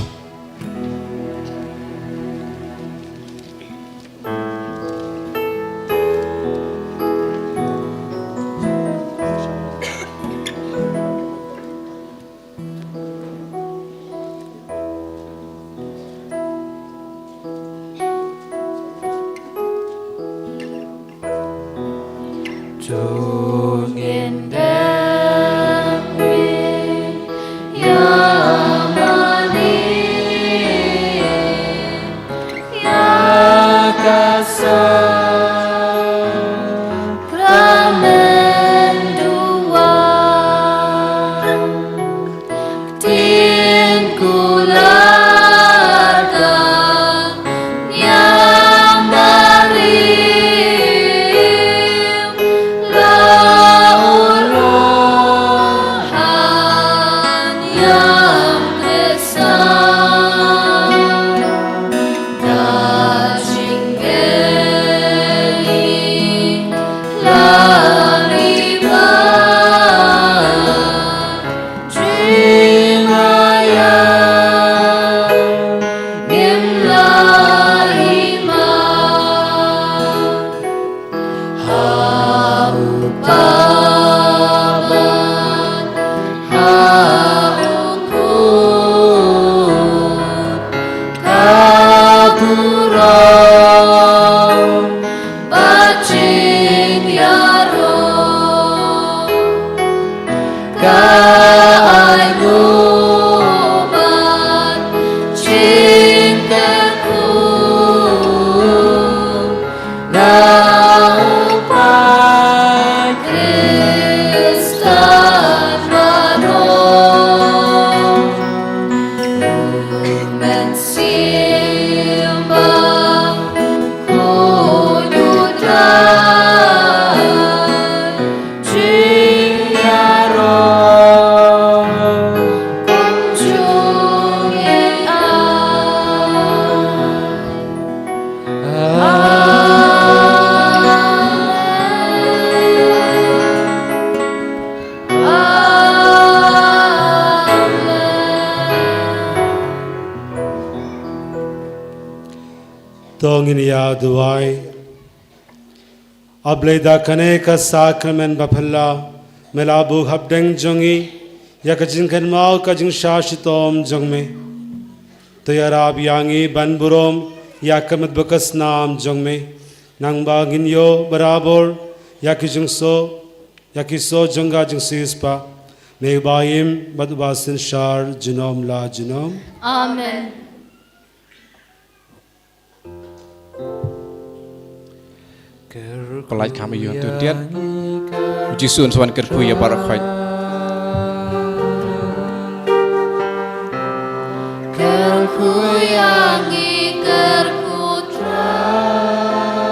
Tin kular ka niam barim la u Lord ha niam Khristan. Da jingkyrkhu la ri ba jingaiei ngim la i ma. Ha u Kpa bad ha u Khun ka burom bad jingïaroh. Ka ai nguh bad jingkyrkhu na u Papai Khristan baroh. U Mynsiem Bakhuid u dei jingïaroh kumjuh ïa ngi. Amen. Amen. To ngin ïa duwai. A Blei, da kane ka sakramen baphylla me la buh hapdeng jong ngi ïa ka jingkynmaw ka jingshah shitom jong me. To ïarap ïa ngi ban burom ïa ka met bad ka snam jong me, nangba ngin ïoh barabor ïa ki jingsoh, ïa ki soh jong ka jingsiewspah. Me uba im bad uba synshar junom la junom. Amen. Kyrkhu ïa ngi, kyrkhu. U Jisu un sa wan kyrkhu ïa baroh khoit. Kyrkhu ïa ngi, kyrkhu Trai.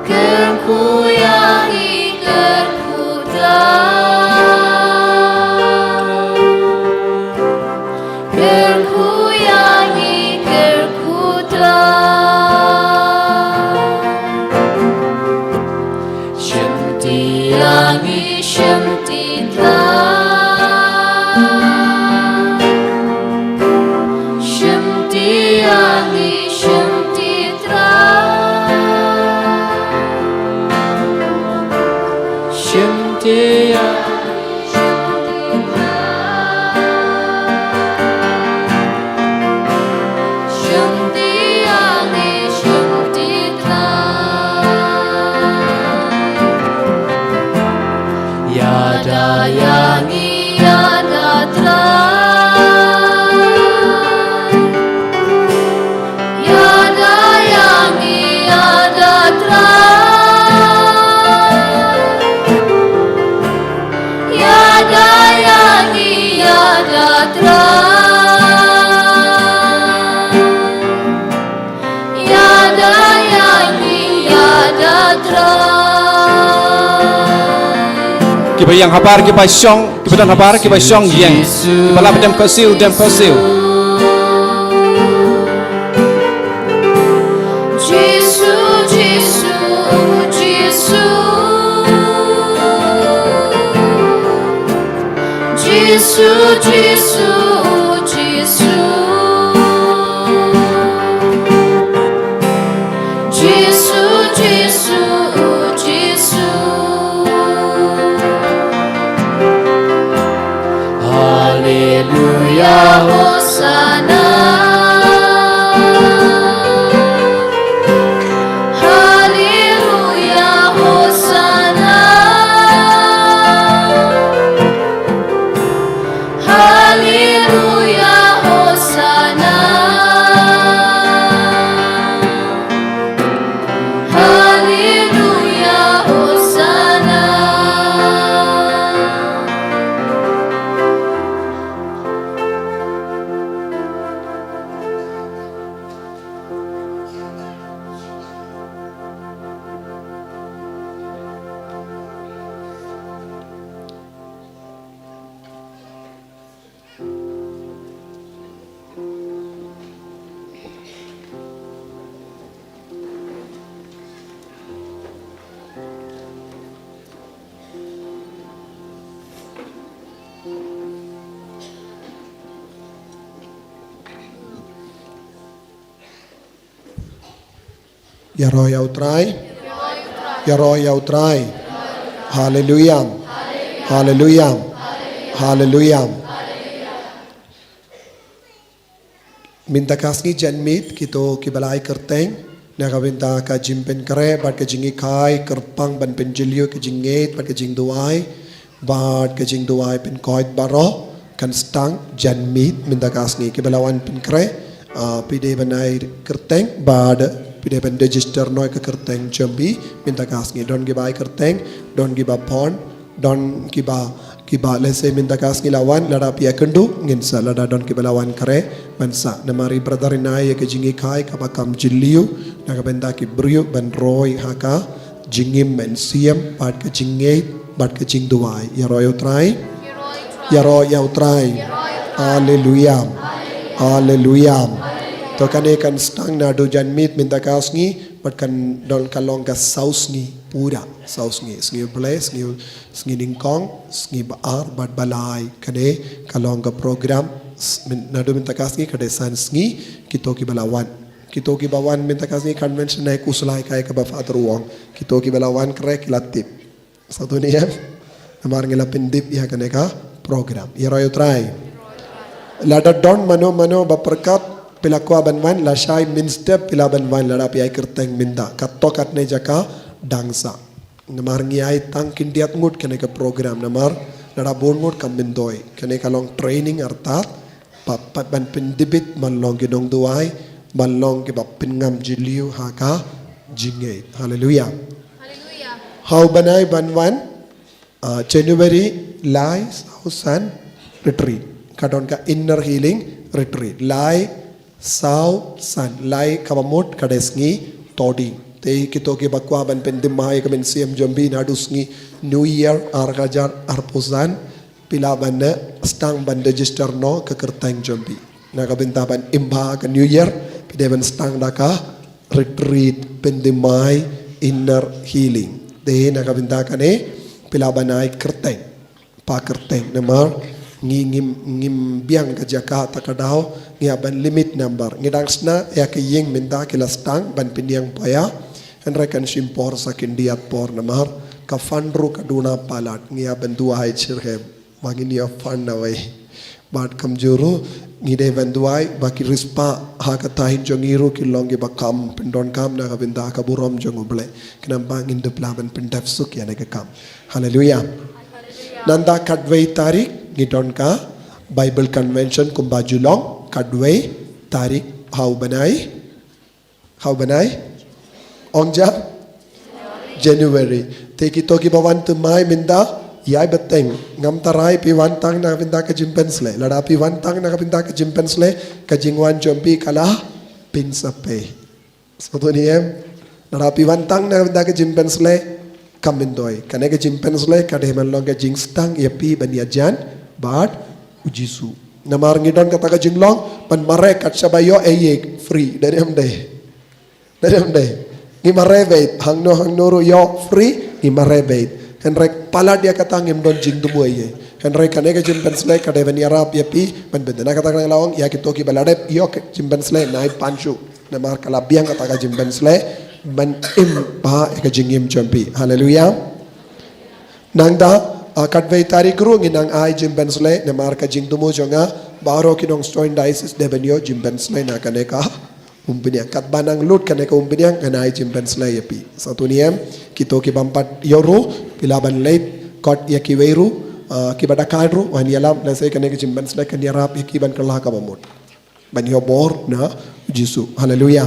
Kyrkhu ïa ngi, kyrkhu Trai. Kyrkhu ïa ngi, kyrkhu Trai. Shim ti ïa ngi, shim ti Trai. Shim ti ïa ngi, shim ti Trai. Shim ti ïa ngi, shim ti Trai. Shim ti ïa ngi, shim ti Trai. Ïada ïa ngi, ïada Trai. Ïada ïa ngi, ïada Trai. Ïada ïa ngi, ïada Trai. Ïada ïa ngi, ïada Trai. Kiba ïeng habar, kiba shong, kiba don habar, kiba shong ïeng. Kiba lah ban dem khohsiew, dem khohsiew. Jisu, Jisu, Jisu. Jisu, Jisu, Jisu. Jisu, Jisu, Jisu. Haleluya, Hosana. Haleluya, Hosana. Haleluya, Hosana. Haleluya, Hosana. Ïaroh ïa U Trai. Ïaroh ïa U Trai. Haleluya. Haleluya. Haleluya. Mynta ka sngi janmiet kito kiba la ai kyrteng na ka bynta ka jingpynkhreh bad ka jinghikai kyrpang ban pynjylliew ka jingngeit bad ka jingduwai bad ka jingduwai pynkoit baroh kan sdang janmiet mynta ka sngi. Kiba la wan pynkhreh, ah, phi dei ban ai kyrteng bad phi dei ban register noh ïa ka kyrteng jong phi mynta ka sngi. Don kiba ai kyrteng, don kiba phone, don kiba, kiba lehse mynta ka sngi la wan, lada phi ïakynduh ngin sah, lada don kiba la wan khreh ban sah. Namar i brother in ai ïa ka jinghikai kaba kam jylliew na ka bynta ki briew ban roi ha ka jingim mynsiem bad ka jingngeit bad ka jingduwai. Ïaroh ïa U Trai. Ïaroh ïa U Trai. Haleluya. Haleluya. To kane kan sdang naduh janmiet mynta ka sngi bad kan don, ka long ka saw sngi pura, saw sngi, sngi U Blei, sngi u, sngi nyngkong, sngi ba ar bad ba lai. Kane ka long ka program s-, myn-, naduh mynta ka sngi ka dei san sngi kito kiba la wan. Kito kiba wan mynta ka sngi convention na i Khuslai, kai kaba Father u ong. Kito kiba la wan khreh ki la tip. Sa to ni em. Namar ngi la pyndep ïa kane ka program. Ïaroh ïa u Trai. Lada don mano mano ba pyrkhat phi la kwah ban wan, lashai mynstep phi lah ban wan, lada phi ai kyrteng mynta. Kato katne jaka dang sah. Namar ngi ai tang khyndiat ngut kane ka program, namar lada bun ngut kam myntoi. Kane ka long training artat, pat, pat ban pyndep bad ban long ki nongduwai, ban long kiba pynngam jylliew ha ka jingngeit. Haleluia. Haleluia. Ha u bnai ban wan, ah, January lai saw san retreat. Ka don ka inner healing retreat. Lai saw san, lai kaba mut ka dei sngi Thohdieng. Te kito kiba kwah ban pyndep ïa ka mynsiem jong phi naduh sngi New Year ar hajar arphew san, phi lah ban sdang ban register noh ka kyrteng jong phi. Na ka bynta ban im bha ka New Year, phi dei ban sdang da ka retreat pyndep inner healing. Te na ka bynta kane, phi lah ban ai kyrteng. Phah kyrteng namar ngi ngim, ngim biang ka jaka, ta ka daw ngi hap ban limit number. Ngi dang shna ïa ka ïing mynta, ki la sdang ban pynïeng paia. Hynrei kan shim por sa khyndiat por namar ka fund ruh ka duna palat, ngi hap ban duwai shitrhem ba ngin ïoh fund nawei. Bad kumjuh ruh ngi dei ban duwai ba ki riewspah ha ka thaiñ jong ngi ruh kin long kiba kham pyndonkam na ka bynta ka burom jong U Blei. Khnang ba ngin dup lah ban pyndep suk ïa kane ka kam. Haleluia. Nangta khatwei tarik ngi don ka Bible Convention kumba ju long, khatwei tarik ha u bnai, ha u bnai, ong ja, January. Te kito kiba wan thymmai mynta, ïai bteng. Ngam tharai phi wan tang na ka bynta ka jingpynshlei. Lada phi wan tang na ka bynta ka jingpynshlei, ka jingwan jong phi ka la pynsaphai. Sa to ni em. Lada phi wan tang na ka bynta ka jingpynshlei, kam myntoi. Kane ka jingpynshlei ka dei ban long ka jingsdang ïa phi ban ïajan bad U Jisu. Namar ngi don kata ka jinglong ban mareh kat shaba ïoh ei ei free. Dei ne em dei? Dei ne em dei? Ngi mareh beit, hangno hangno ruh ïoh free, ngi mareh beit. Hynrei palat ïa kata ngim don jingthmu ei ei. Hynrei kane ka jingpynshlei ka dei ban ïarap ïa phi ban pyndep. Na kata ka dang la ong ïa kito kiba la dep ïoh ka jingpynshlei, nai pan shuh. Namar ka la biang kata ka jingpynshlei ban im bha ïa ka jingim jong phi. Haleluia. Nangta, ah, khatwei tarik ruh ngi nang ai jingpynshlei namar ka jingthmu jong nga baroh ki nongshong diocese dei ban ïoh jingpynshlei na kane ka umphniang. Katba nang lut kane ka umphniang ngan ai jingpynshlei ïa phi. Sa to ni em, kito ki bym pat ïoh ruh, phi lah ban leit kot ïa kiwei ruh, ah, kiba dang khaii ruh, wan ïalam, lehse kane ka jingpynshlei kan ïarap ïa ki ban kylla kaba mut. Ban ïoh bor na U Jisu. Haleluia.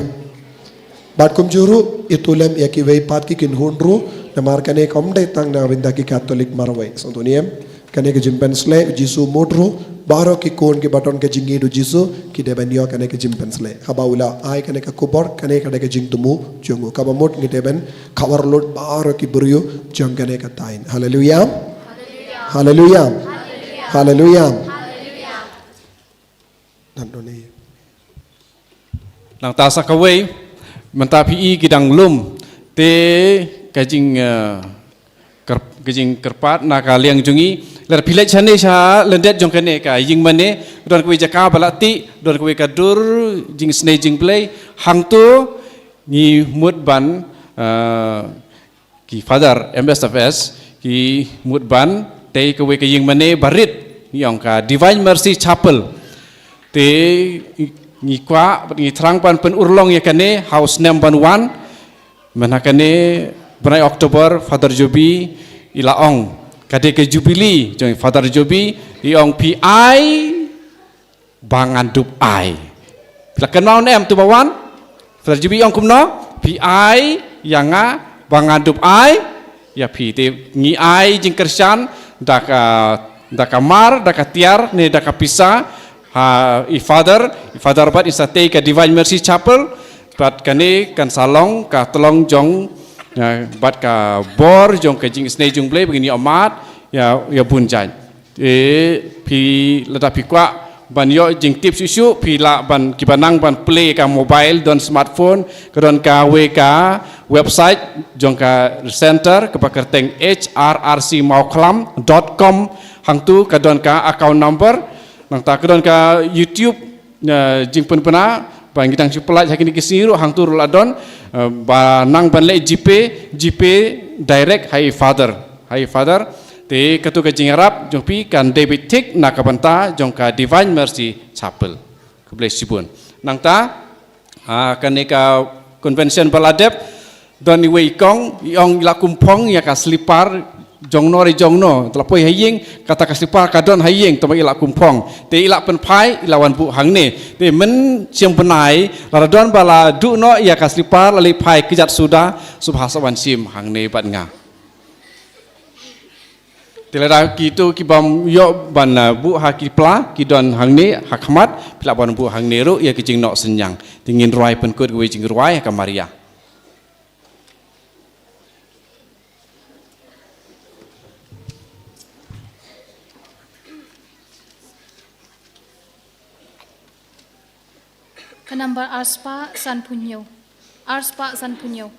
Bad kumjuh ruh, ïathuh lem ïa kiwei pat ki kynhun ruh, namar kane kam dei tang na bynta ki Katholik marwei. Sa to ni em, kane ka jingpynshlei U Jisu mut ruh, baroh ki khun kiba don ka jingïeit U Jisu, ki dei ban ïoh kane ka jingpynshlei. Haba u la ai kane ka khubor, kane ka dei ka jingthmu jong u. Kaba mut ngi dei ban cover lut baroh ki briew jong kane ka thaiñ. Haleluia. Haleluia. Haleluia. Haleluia. Nang don ei. Nangta sa kawei, mynta phi i ki dang lum, te ka jing, eh, kyr-, ka jingkyrpad na ka liang jong ngi, lada phi leit shane sha lyndet jong kane ka ïing mane, don kawei jaka ba la tih, don kawei ka dur jingisynei jong U Blei, hangto ngi mut ban, eh, ki Father M S F S, ki mut ban tei kawei ka ïing mane ba rit, ngi ong ka Divine Mercy Chapel. Te ngi kwah, ngi thrang ban pynurlong ïa kane, ha u snem ban wan, mynta kane, bnai October, Father Joby, i la ong. Ka dei ka Jubilee, jong Father Joby, i ong phi ai, ba ngan dup ai. Phi la kynmaw ne em tu ba wan? Father Joby ong kumno? Phi ai, ïa nga, ba ngan dup ai, ïa phi te ngi ai jingkyrshan, da ka, da ka mar, da ka tiar, ne da ka pisa, ha, i Father, i Father bad i sa tei ka Divine Mercy Chapel, bad kane kan sa long, ka tlong jong, eh, bad ka bor jong ka jingisynei jong U Blei, ba ngin ïoh mad, ïa, ïa bun jait. Eh, phi lada phi kwah ban ïoh jingtip shuh shuh, phi lah ban kiba nang ban plie ka mobile, don smartphone, ka don kawei ka website, jong ka center, kaba kyrteng H R R C Mawkhlam dot com, hangto ka don ka account number, nangta ka don ka YouTube, eh, jingpynbna, Ba ngi dang shu pyllait ha kine ki sngi ruh, hangtu ruh la don, eh, ba nang ban leh GPay, GPay direct ha i Father, ha i Father. Te katu ka jingïarap jong phi kan dei beit thik na ka bynta jong ka Divine Mercy Chapel. Khublei shibun. Nangta, ah, kane ka convention ba la dep, don iwei i kong, i ong i la kumphong ïa ka slipar jongno re jongno, te la poi ha ïing, kata ka slipar ka don ha ïing, te ma i la kumphong. Te i la pynphai, i la wan buh hangne. Te mynsiem bnai, lada don ba la duh noh ïa ka slipar, la leit phai kjat suda, sngewbha sa wan shim hangne bad nga. Te lada kitu ki bym ïoh ban, uh, buh ha ki pla, ki don hangne, ha khmat, phi lah ban buh hangne ruh, ïa ki jingnoh synñiang. Te ngin rwai pynkut kiwei jingrwai, ha ka Maria. Ka nambar arspah sanphew hynñiew. Arspah sanphew hynñiew.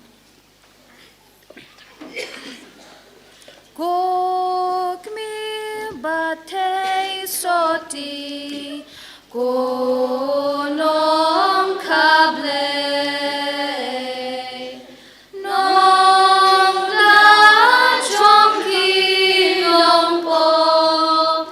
Ko kmie ba thei soti, ko nongkha Blei, nongda jong ki nongpop,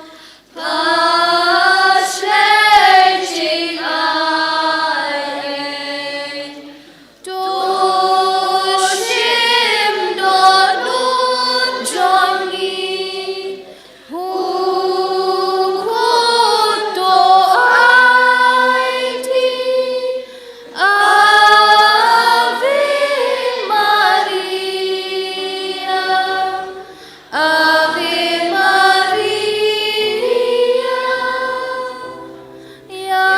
Ave Maria, Ave Maria, ïa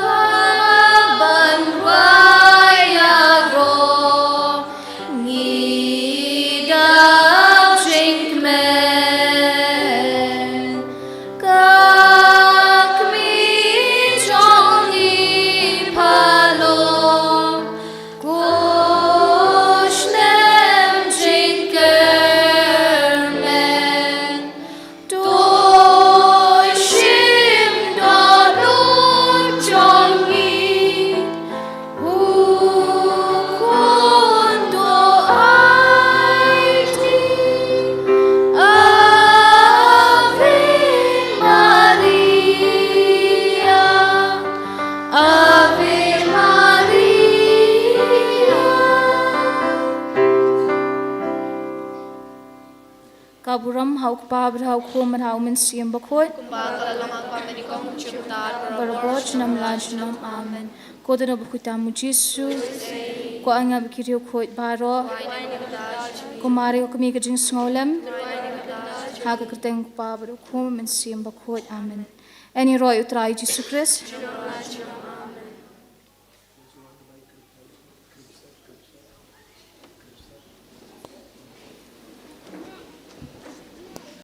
ka ban rwai ïa ka, ngi dap jingkmen, ka kmie jong ngi pha long, ko snem jingkyrmen. To shim dohnud jong ngi, u khun to aiti. Ave Maria, Ave Maria. Ka burom ha u Kpa bad ha u Khun bad ha u Mynsiem Bakhuid. Kumba ka la long ha kaba nyngkong, mynta bad barabor, junom la junom. Amen. Ko Dohnud Bakhuid tam u Jisu. Ko ai ïa ngi ba ki riewkhuid baroh. Ko Maria ko kmie ka jingsngewlem. Ha ka kyrteng u Kpa bad u Khun, Mynsiem Bakhuid. Amen. Ïaroh ïa u Trai Jisu Khrist.